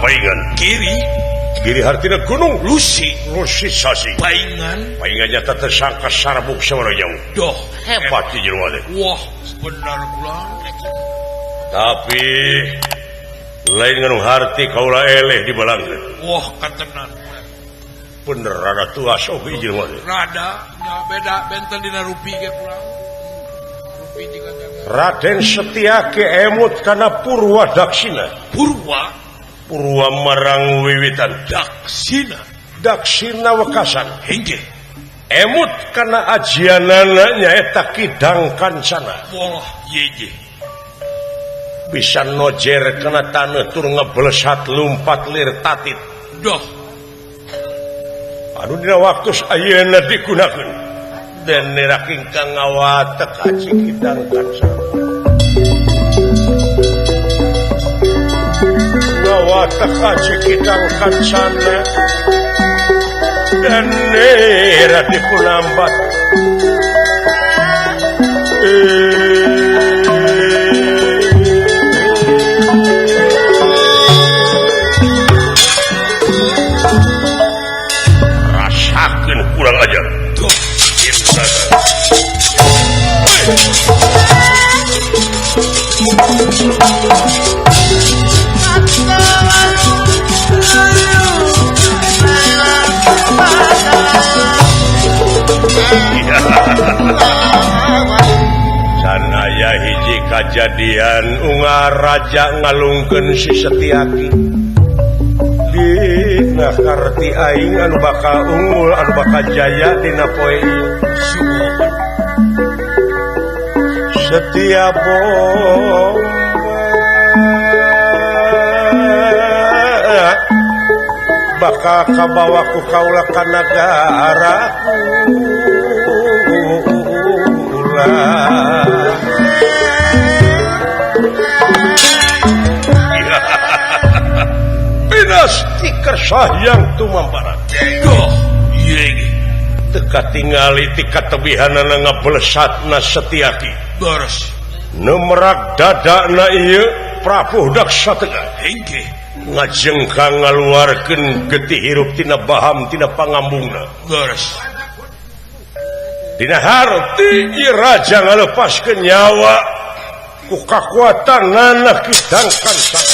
Paingan kiri Giri hartina gunung Lusi Lusi sasi Paingan Paingan nyata tersangka sarbuk sabaraha jauh. Doh hebat di jero teh. Wah benar kula. Tapi lain nganu harti kaula eleh dibalangkeun. Wah katenan. Bener rada tuas oge jelema teh. Rada nya beda benten dina rupi ge kurang. Rupi jiga jaga. Raden Setiaki emut kana Purwa Daksina. Purwa Purwa marang wiwitan Daksina Daksina wekasan hengge emut kana ajianana nyaeta Kidang Kancana. Wah yeje bisa nojer kana taneuh tur ngeblesat lumpat lir tatit. Doh anu dina waktu ayeuna digunakeun den nera kingkang ngawatek aji Kidang Kancana. Ngawatek aji Kidang Kancana dan nera dipunambat. Rasakeun kurang ajar. Duh Sanaya hiji kajadian ungar raja ngalungkeun si Setiaki dina karti aing anu bakal unggul anu bakal jaya dina poe ieu. Setia bomba bakal kabawa ku kaula ka nagara kula. Pinasti kersahyang tumamparan. Doh ieu teka tingali tika tebihanana ngablesatna Setiaki. Beres nu merak dadana ieu Prabu Daksa Tengah hengke ngajengkang ngaluarkeun getih hirup tina baham tina pangambungna. Beres dina harti ieu raja ngalepaskeun nyawa ku kakuatanana Kidang Kancana.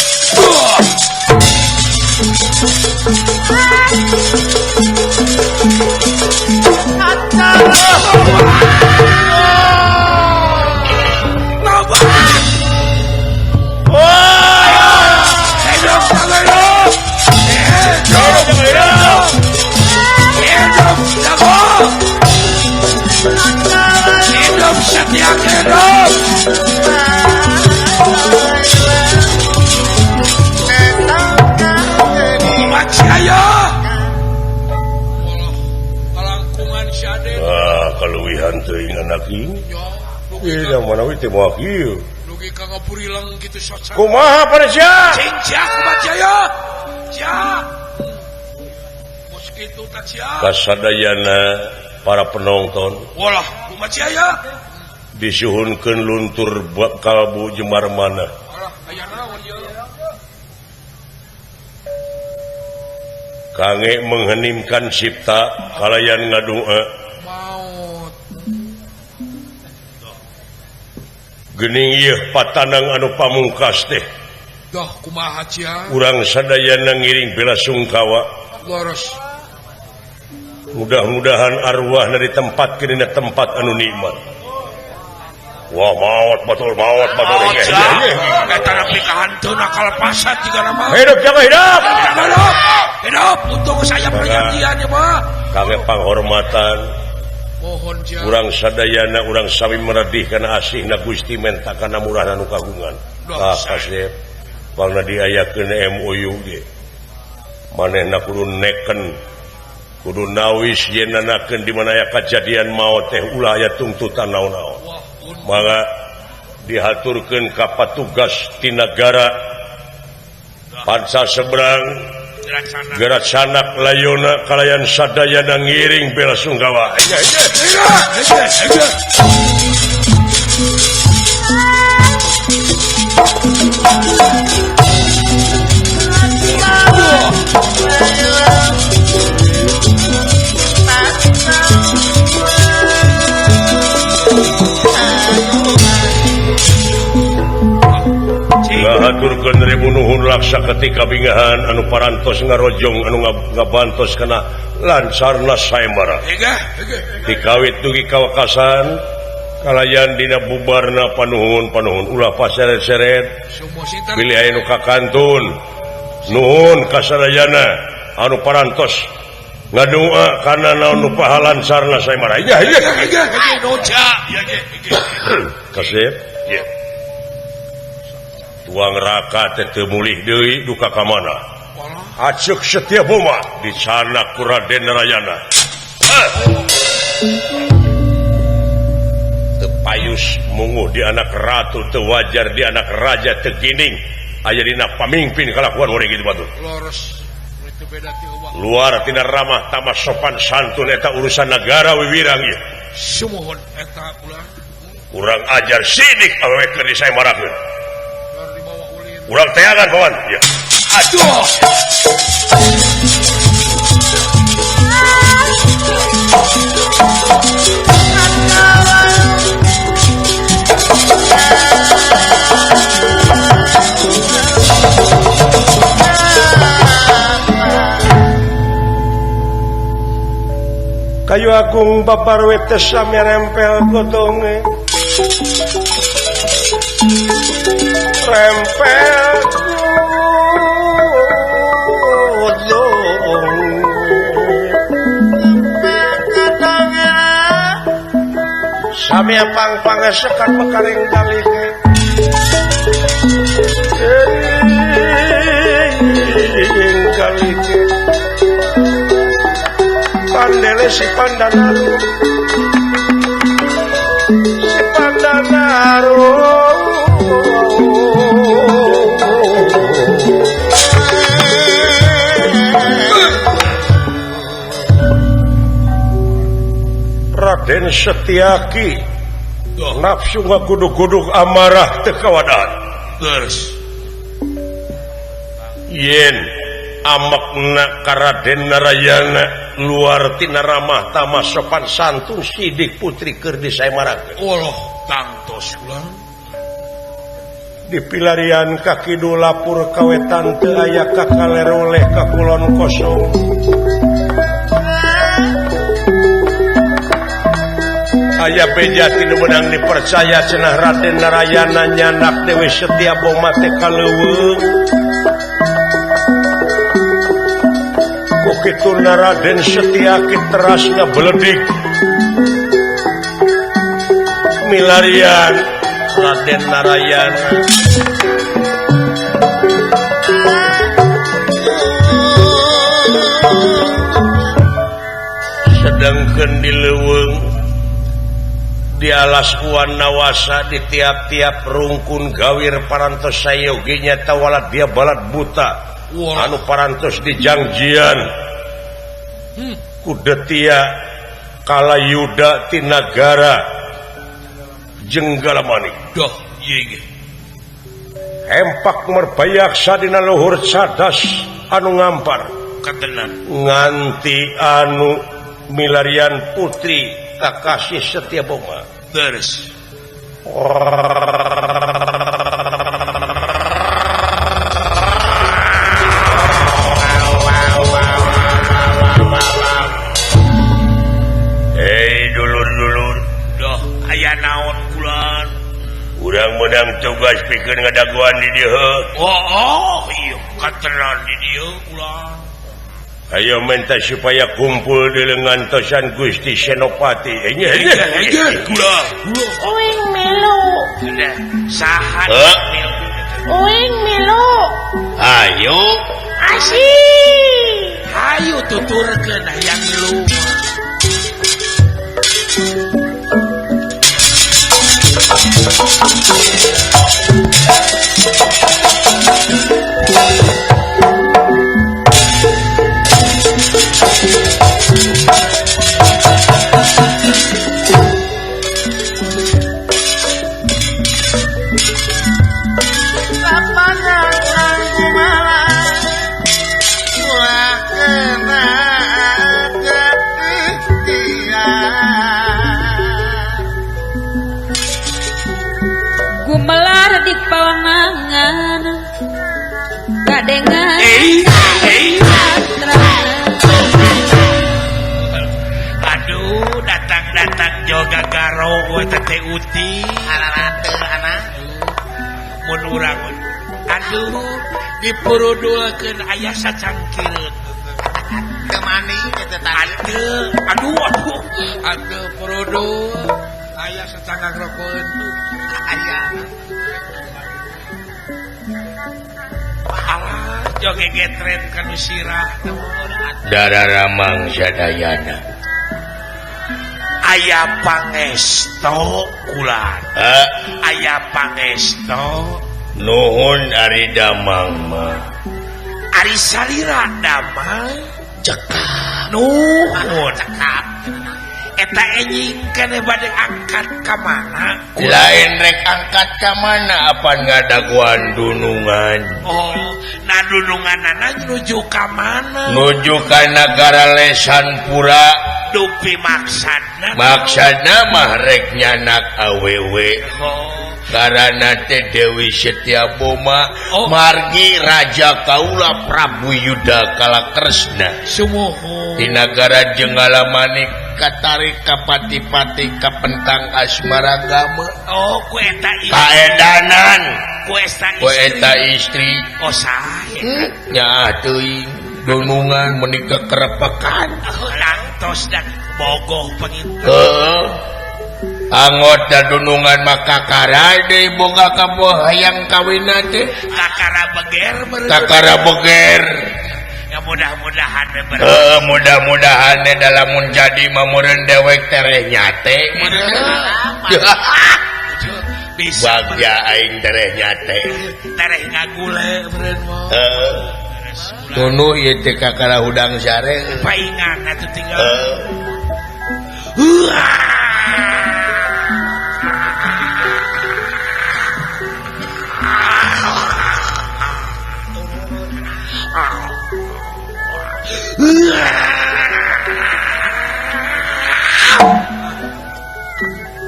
Hidup Setiaki hidup. Macaya. Kalangkungan si Ade. Ah, kaluwihan teuing anak ieu. Ieu mana we teh moal kieu. Dugi ka ngapurilang kitu soca. Kumaha paresia? Cing sia kumaha sia? Sia. Bos kitu tah sia. Kasadayana para penonton. Walah, kumaha sia? Disuhunkeun luntur kalbu jemar mana. Alah, aya naon ieu? Kange mengheningkan cipta kalayan ngadua. Maut. Geuning ieu patanang anu pamungkas teh. Doh kumaha sia? Urang sadayana ngiring bela sungkawa. Leres. Mudah-mudahan arwahna ditempatkeun dina tempat anu nikmat. Wah maot batul maot batul. Eta nepi ka hanteuna kalepasan jiga mah. Hidup jaga hidup. Hidup. Hidup untuk saya perjanjian ya mah. Kangge panghormatan. Mohon sia. Urang sadayana urang sami meredih kana asihna Gusti menta kana murahna nu kagungan. Tah kasep pangna diayakeun MOU ge. Manehna kudu neken kudu nawis yen nanakeun di mana aya kajadian maot teh ulah aya tungtutan naon-naon. Maka dihaturkeun ka patugas ti nagara Panca seberang Geracanak layona kalayan sadayana ngiring bela sungkawa. Dihaturkeun ribu nuhun laksa ketika bingahan anu parantos ngarojong anu ngabantos kana lancarna sayembara. Dikawit dugi kawakasan kalayan dina bubarna panuhun-panuhun ulah paseret-seret bilih aya nu kakantun nuhun kasadayana anu parantos ngadua kana naon nu pahalancarna sayembara. Ya ya kasep ya. Tuang raka teh teu mulih deui duka ka mana aceuk Setia Boma dicanak ku Raden Narayana. Teu payus munguh di anak ratu teu wajar di anak raja teu gining aya dina pamingpin kalakuan urang kitu batur. Luar tina ramah tamah sopan santun eta urusan nagara wiwirang ieu. Sumuhun eta ulah kurang ajar sidik awewe keur disayembarakeun. Urang teangan kawan. Ya. Aduh. Kayu agung babar wete sami rempel godonge. Rempel godong sami pang-pangesekan mekaring galike galike pandele si pandanaru si pandanaru. Raden Setiaki nafsu ngagudug-gudug amarah teu kawadaan. Terus yen amakna ka Raden Narayana luar tina ramah tamah sopan santun sidik putri keur disayembarakeun. Allah tangtos ulah di pilarian ka kidul lapur ka wetan teu aya ka kaler oleh ka kulon kosong. Aya beja tinu meunang dipercaya cenah Raden Narayana nyanak Dewi Setia Boma teh ka leuweung. Ku kituna Raden Setiaki teras ngabeledik milarian Raden Narayana. Sedangkeun di leuweung di alas Uan Nawasa di tiap-tiap rungkun gawir parantos sayogi nyata walad dia balad buta anu parantos dijangjian kudetia kalayuda tinagara Jenggalamanik. Doh ieu hempak merbayaksa dina luhur cadas anu ngampar katenan nganti anu milarian putri kakasih Setia Boma. Terus hei dulur-dulur doh aya naon bulan urang menang tugas pikeun ngadaguan di dieu. Oh iya katenan di dieu ulah. Ayo minta supaya kumpul di lengan tosan Gusti Senopati. Uing milu. Saha Uing milu. Ayo. Asik. Ayo tuturkeun hayang milu. Gumelar di pawangan Kadengan aduh datang-datang joga garo teh uti ararate anak mun urang aduh dipurudulkeun aya sacangkireun teu mani eta tadi aduh aduh aduh purudul aya sacangkang rokokeun aya alah joge getren kanu sirah Dararamang sadayana aya pangesto kulan aya pangesto nuhun ari damang mah ari salira damang cekap nuhun cekap eta enjing kene bade angkat ka mana lain rek angkat ka mana apan ngadaguan dunungan oh nah dununganana nuju ka mana nuju ka nagara Lesan Pura dupi maksadna maksadna mah rek nyanak awewe oh. Karana teh Dewi Setiaboma oh. Margi Raja Kaula Prabu Yuda Kalakresna sumuhun di nagara Jenggala Manik katarik kapati-pati kapentang asmaragama oh ku eta istri kaedanan ku eta istri oh sae nyaah teuing dunungan menika kerepekan oh, lantos dan bogoh panginten heuh angot dan dunungan maka kakara deui boga kaboh hayang kawin teh kakara beger kakara beger ya mudah-mudahan heeh mudah-mudahan dalamun jadi mah meureun dewek tereh nyate bisa bagja aing tereh nyate tereh ngagule meureun mah heeh tunuh ieu teh kakara hudang sare paingan atuh tinggal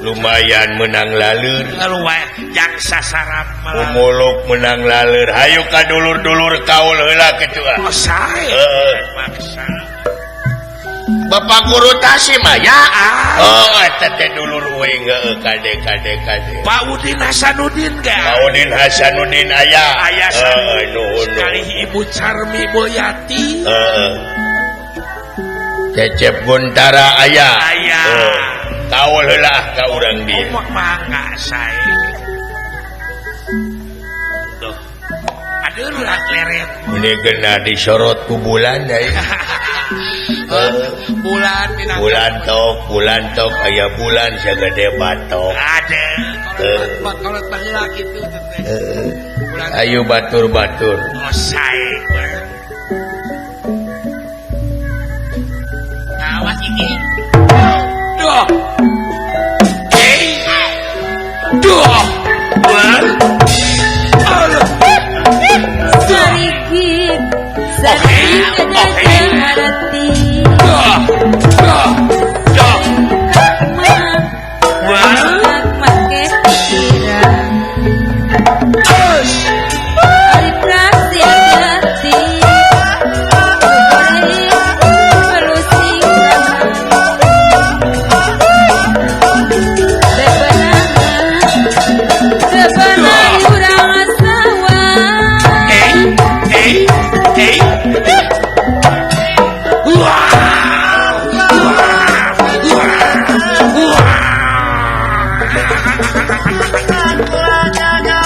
lumayan menang laleur yang sasarap umuluk menang laleur hayu ka dulur-dulur kaul heula kitu ah oh sae maksa Bapak guru Tasimaya oh eta teh dulur uing heueuh kade kade kade Pak Udin Hasanuddin ga Pak Udin Hasanuddin aya aya nuhun sekali Ibu Carmi Boyati heeh Cecep Guntara aya aya kaul heula ka urang dieu oh, mangga sae tuh aduh lah leret ini geuna disorot ku bulan deui bulan bulan tok aya bulan sagede batok ada kolot baheula kitu teh ayo batur-batur oh sae awas iki duh duh sarigit sarigit hati make pikiran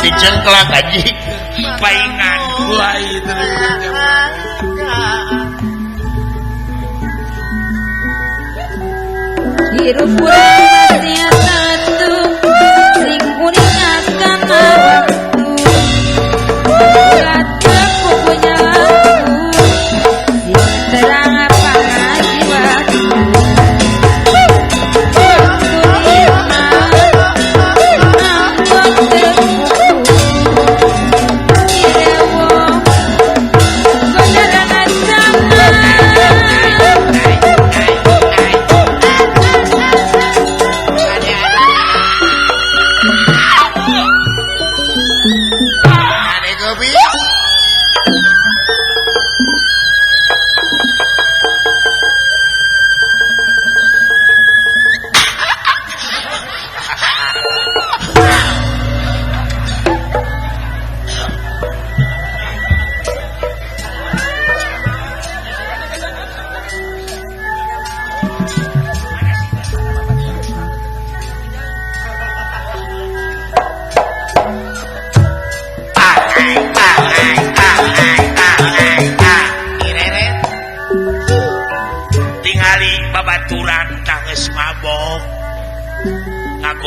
Dicengklak aji paingan mulai hirup masih satu sing kuning akan waktu kata punya aku sing terang apa jiwaku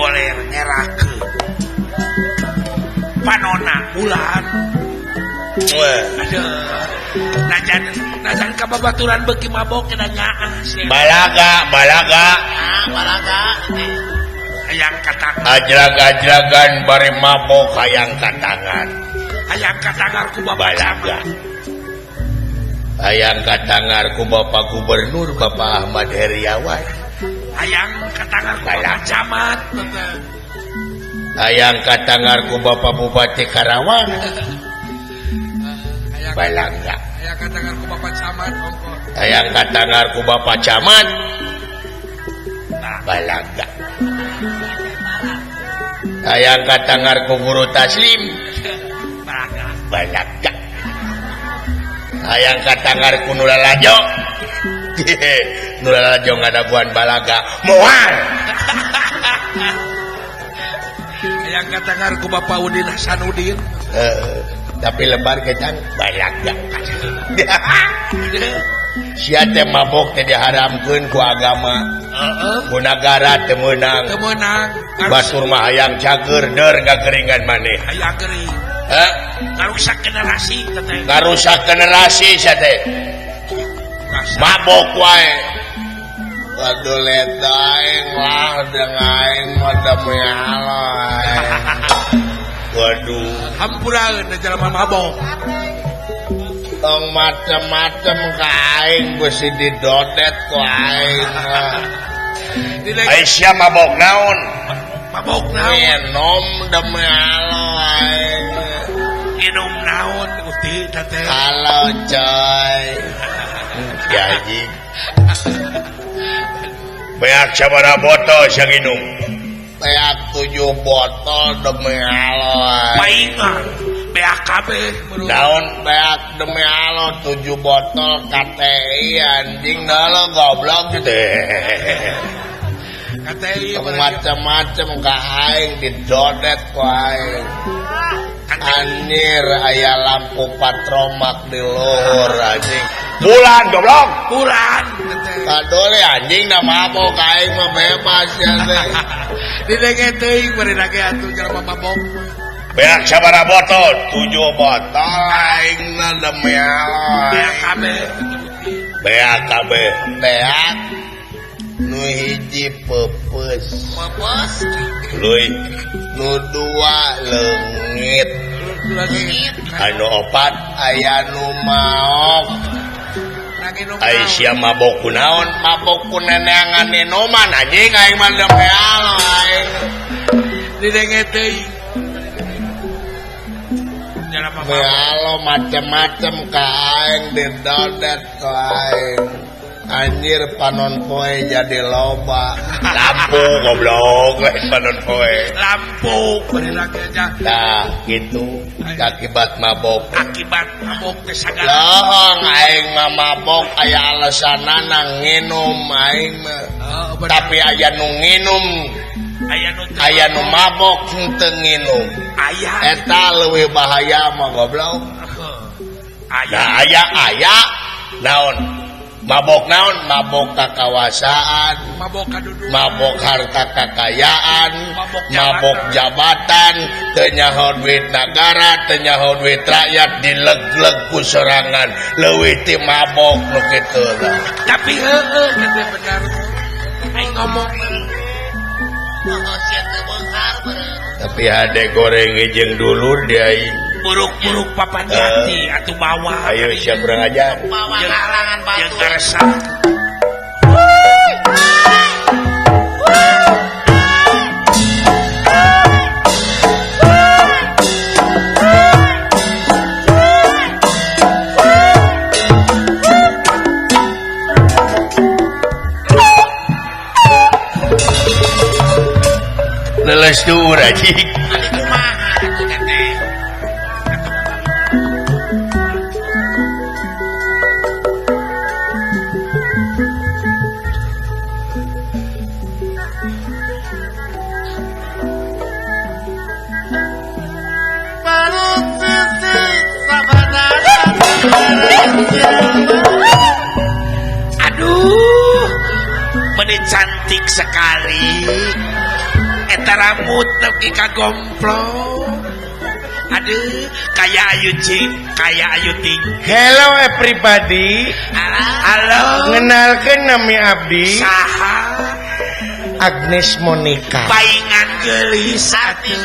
Goler ngerakeun panona bulan. Aduh, najan najan ka babaturan beuki mabok kena nyaah sia. Balaga, balaga. Ah, balaga. Hayang katangan. Ajrag-ajragan bari mabok hayang katangan. Hayang katangar ku bapak balaga. Hayang katangar ku Bapak Gubernur Bapak Ahmad Heriawan. Hayang katangar ku Bapak Camat. Hayang katangar ku Bapak Bupati Karawang. Balaga. Hayang katangar ku Bapak Camat. Hayang katangar ku Bapak Camat. Balaga. Hayang katangar ku Guru Taslim. Balaga. Balaga. Hayang katangar ku Nuralajo. Nuralajo ngadaguan balaga. Moal. Hayang katangar ku Bapak Udin Hasanuddin. Tapi lebar kecang balaga. Sia teh mabok teh diharamkeun ku agama. Ku nagara teu meunang. Teu meunang. Batur mah hayang cager deur ngageringan maneh. Hayang gering. Heh, ngarusak generasi teh. Ngarusak generasi sia teh. Mabok wae. Waduh leta aing lah aing mah da mealo. Waduh, hampuraeun jelema mabok. Tong macem-macem ka aing beusi didodet ku aing. Ai sia mabok naon? Mabok naon? Minum demi Allah aing. Minum naon uti teh? Halo coy. Gaji. Beak sabaraha botol sia nginum? Beak 7 botol demi Allah. Paingan BAKB naon beak demi Allah 7 botol KTI anjing dah lo goblok gitu. KTI macam-macam ka aing didodet ku aing. Anjir aya lampu patromak di luhur anjing. Bulan goblok, bulan. Kadole anjing da mabok aing mah bebas ya teh. Didenge teuing bari lagi atuh jelema mabok. Beak sabaraha botol? 7 botol aing mah demi Allah. BAKB. BAKB. Beak nu hiji peupeus. Peupeus. Leuy. Nu 2 leungit. Anu 4 aya nu maok. Ai sia mabok ku naon? Mabok ku neneangan minuman anjing aing mah demi Allah aing. Didenge teuing. Halo macem-macem ka aing didodet ku aing. Anjir panon poe jadi loba. Lampu goblok lain panon poe. Lampu bari lagi aja. Nah, gitu akibat mabok. Akibat mabok teh sagala. Lohong aing mah mabok aya alasanana nginum aing mah. Tapi aya nu nginum, aya nu mabok henteu nginum. Aya eta leuwih bahaya mah goblok. Aya nah, aya aya naon? Mabok naon? Mabok kakawasaan, mabok kadudukan, mabok harta kakayaan, mabok jabatan, teu nyaho duit nagara, teu nyaho duit rakyat, dileg-leg ku sorangan, leuwih ti mabok nu kitu. Tapi heueuh teh bener. Aing ngomong tapi hade goreng jeung dulur di aing. Buruk-buruk papan jati atuh bawa. Ayo siap kurang ajar. Bawa halangan batu. Jeung karesep. Leles duur anjing. Aduh, meni cantik sekali. Eta rambut nepi ka gomplong. Aduh, kaya Ayu Cing, kaya Ayu Ting. Hello everybody. Halo. Ngenalkeun nami abdi. Saha? Agnes Monica. Paingan geulis atuh.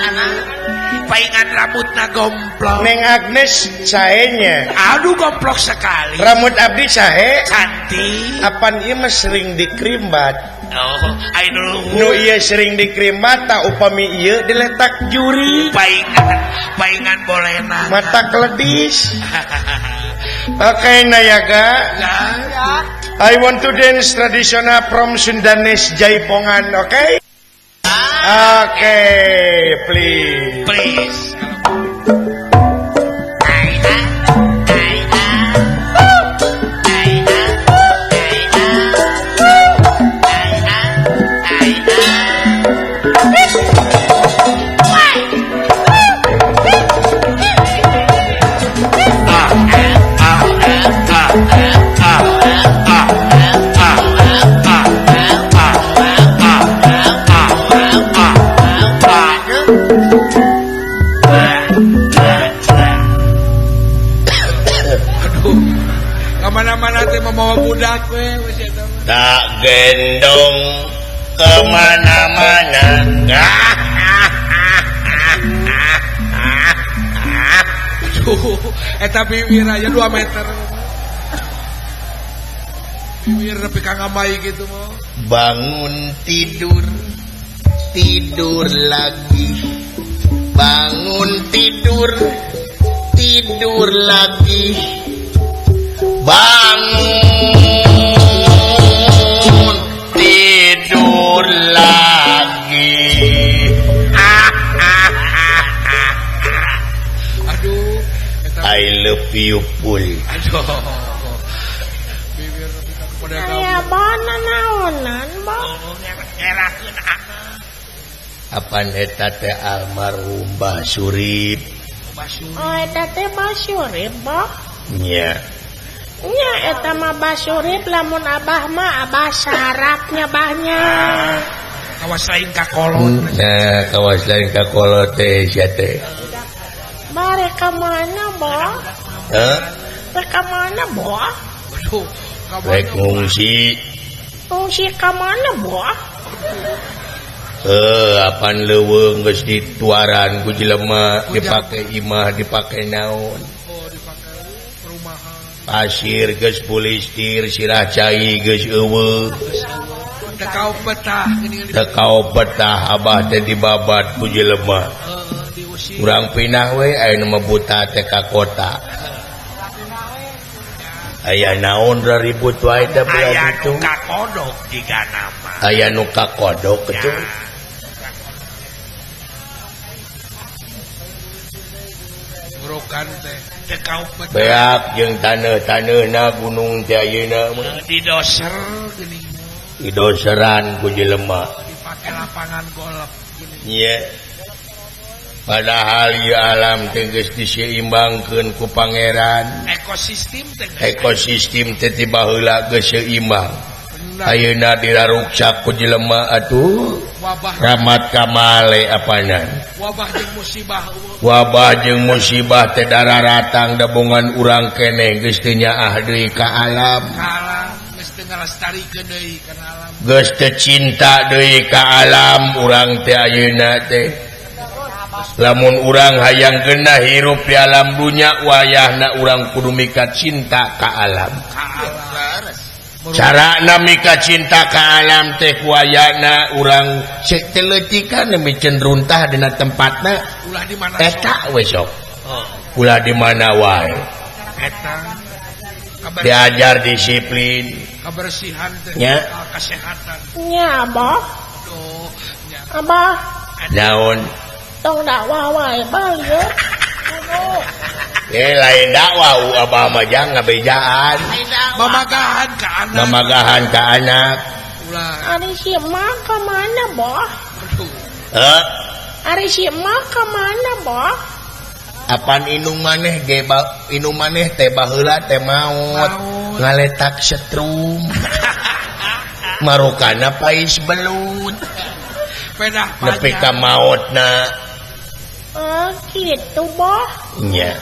Paingan rambutna gomplong. Neng Agnes saenya. Aduh gomplok sekali. Rambut abdi sahe? Cantik. Apan ieu mah sering dikrimbat. Oh, ayo dulu. Nu ieu sering dikrimbat tak upami ieu diletak juri. Paingan, paingan bolena. Mata keledis. Oke, Nayaga. Ya. I want to dance tradisional from Sundanese Jaipongan, oke? Okay? Oke, okay, please. Please. Tak gendong kemana-mana. Aduh, eta bibir aja 2 meter. Bibir nepi ka ngamai gitu mah. Bangun tidur, tidur lagi. Bangun tidur, tidur lagi. Bangun tidur lagi. Aduh, I love you pul. Aduh. Aya mana naonan, Bang? Ngerakeun anak. Apan eta teh almarhum Mbah Surip. Oh, eta teh Mbah Surip, Bang. Nya. Nya eta mah Mbah Surip lamun abah mah abah sarapnya bahnya. Kawas lain ka kolot. Nah, kawas lain ka kolot teh sia teh. Bare ka mana, Bah? Hah? Rek ka mana, Bah? Waduh, rek ngungsi. Ngungsi ka mana, Bah? Apan leuweung geus dituaran ku jelema dipake imah, dipake naon. Pasir geus pulistir, sirah cai geus eueuh. Teu betah teu betah abah teh dibabat ku jelema. Urang pindah we aya nu mah buta teh ka kota. Aya naon ribut wae teh belah aya ditu. Nu kakodok jiga nama. Aya nu kakodok kitu. Burukan teh teu kaupet. Beak jeung taneuh-taneuhna gunung teh ayeuna mah. Didoser geuning. Didoseran ku jelema. Dipake lapangan golf geuning. Nya. Padahal ieu alam teh geus diseimbangkeun ku pangeran. Ekosistem teh ekosistem teh ti baheula geus seimbang. Ayeuna diraruksak ku jelema atuh. Wabah ramat kamale apanan. Wabah jeung musibah. Wabah jeung musibah teh dararatang dabongan urang keneh geus teu nyaah deui ka alam. Ka alam geus teu ngalestarikeun deui kana alam. Geus teu cinta deui ka alam urang teh ayeuna teh. Lamun urang hayang genah hirup di alam dunya wayahna urang kudu mika cinta ka alam. Carana mika cinta ka alam teh wayahna urang cek teleutikan demi cenderuntah dina tempatna ulah di mana eta we sok. Ulah di mana wae. Eta diajar disiplin, kebersihan teh, kesehatan. Nya abah. Abah. Naon? Tong dakwah wae balik. Lain dakwah abah mah jang ngabejaan. Mamagahan ka anak. Mamagahan ka anak. Ulah. Ari si emak ka mana, Bah? Heh? Ari si emak ka mana, Bah? Apan inung maneh ge inung maneh teh baheula teh maot. Ngaletak setrum. Marukana pais belut. Pedah Nepi ka maotna. Oh, gitu, Boh. Nya.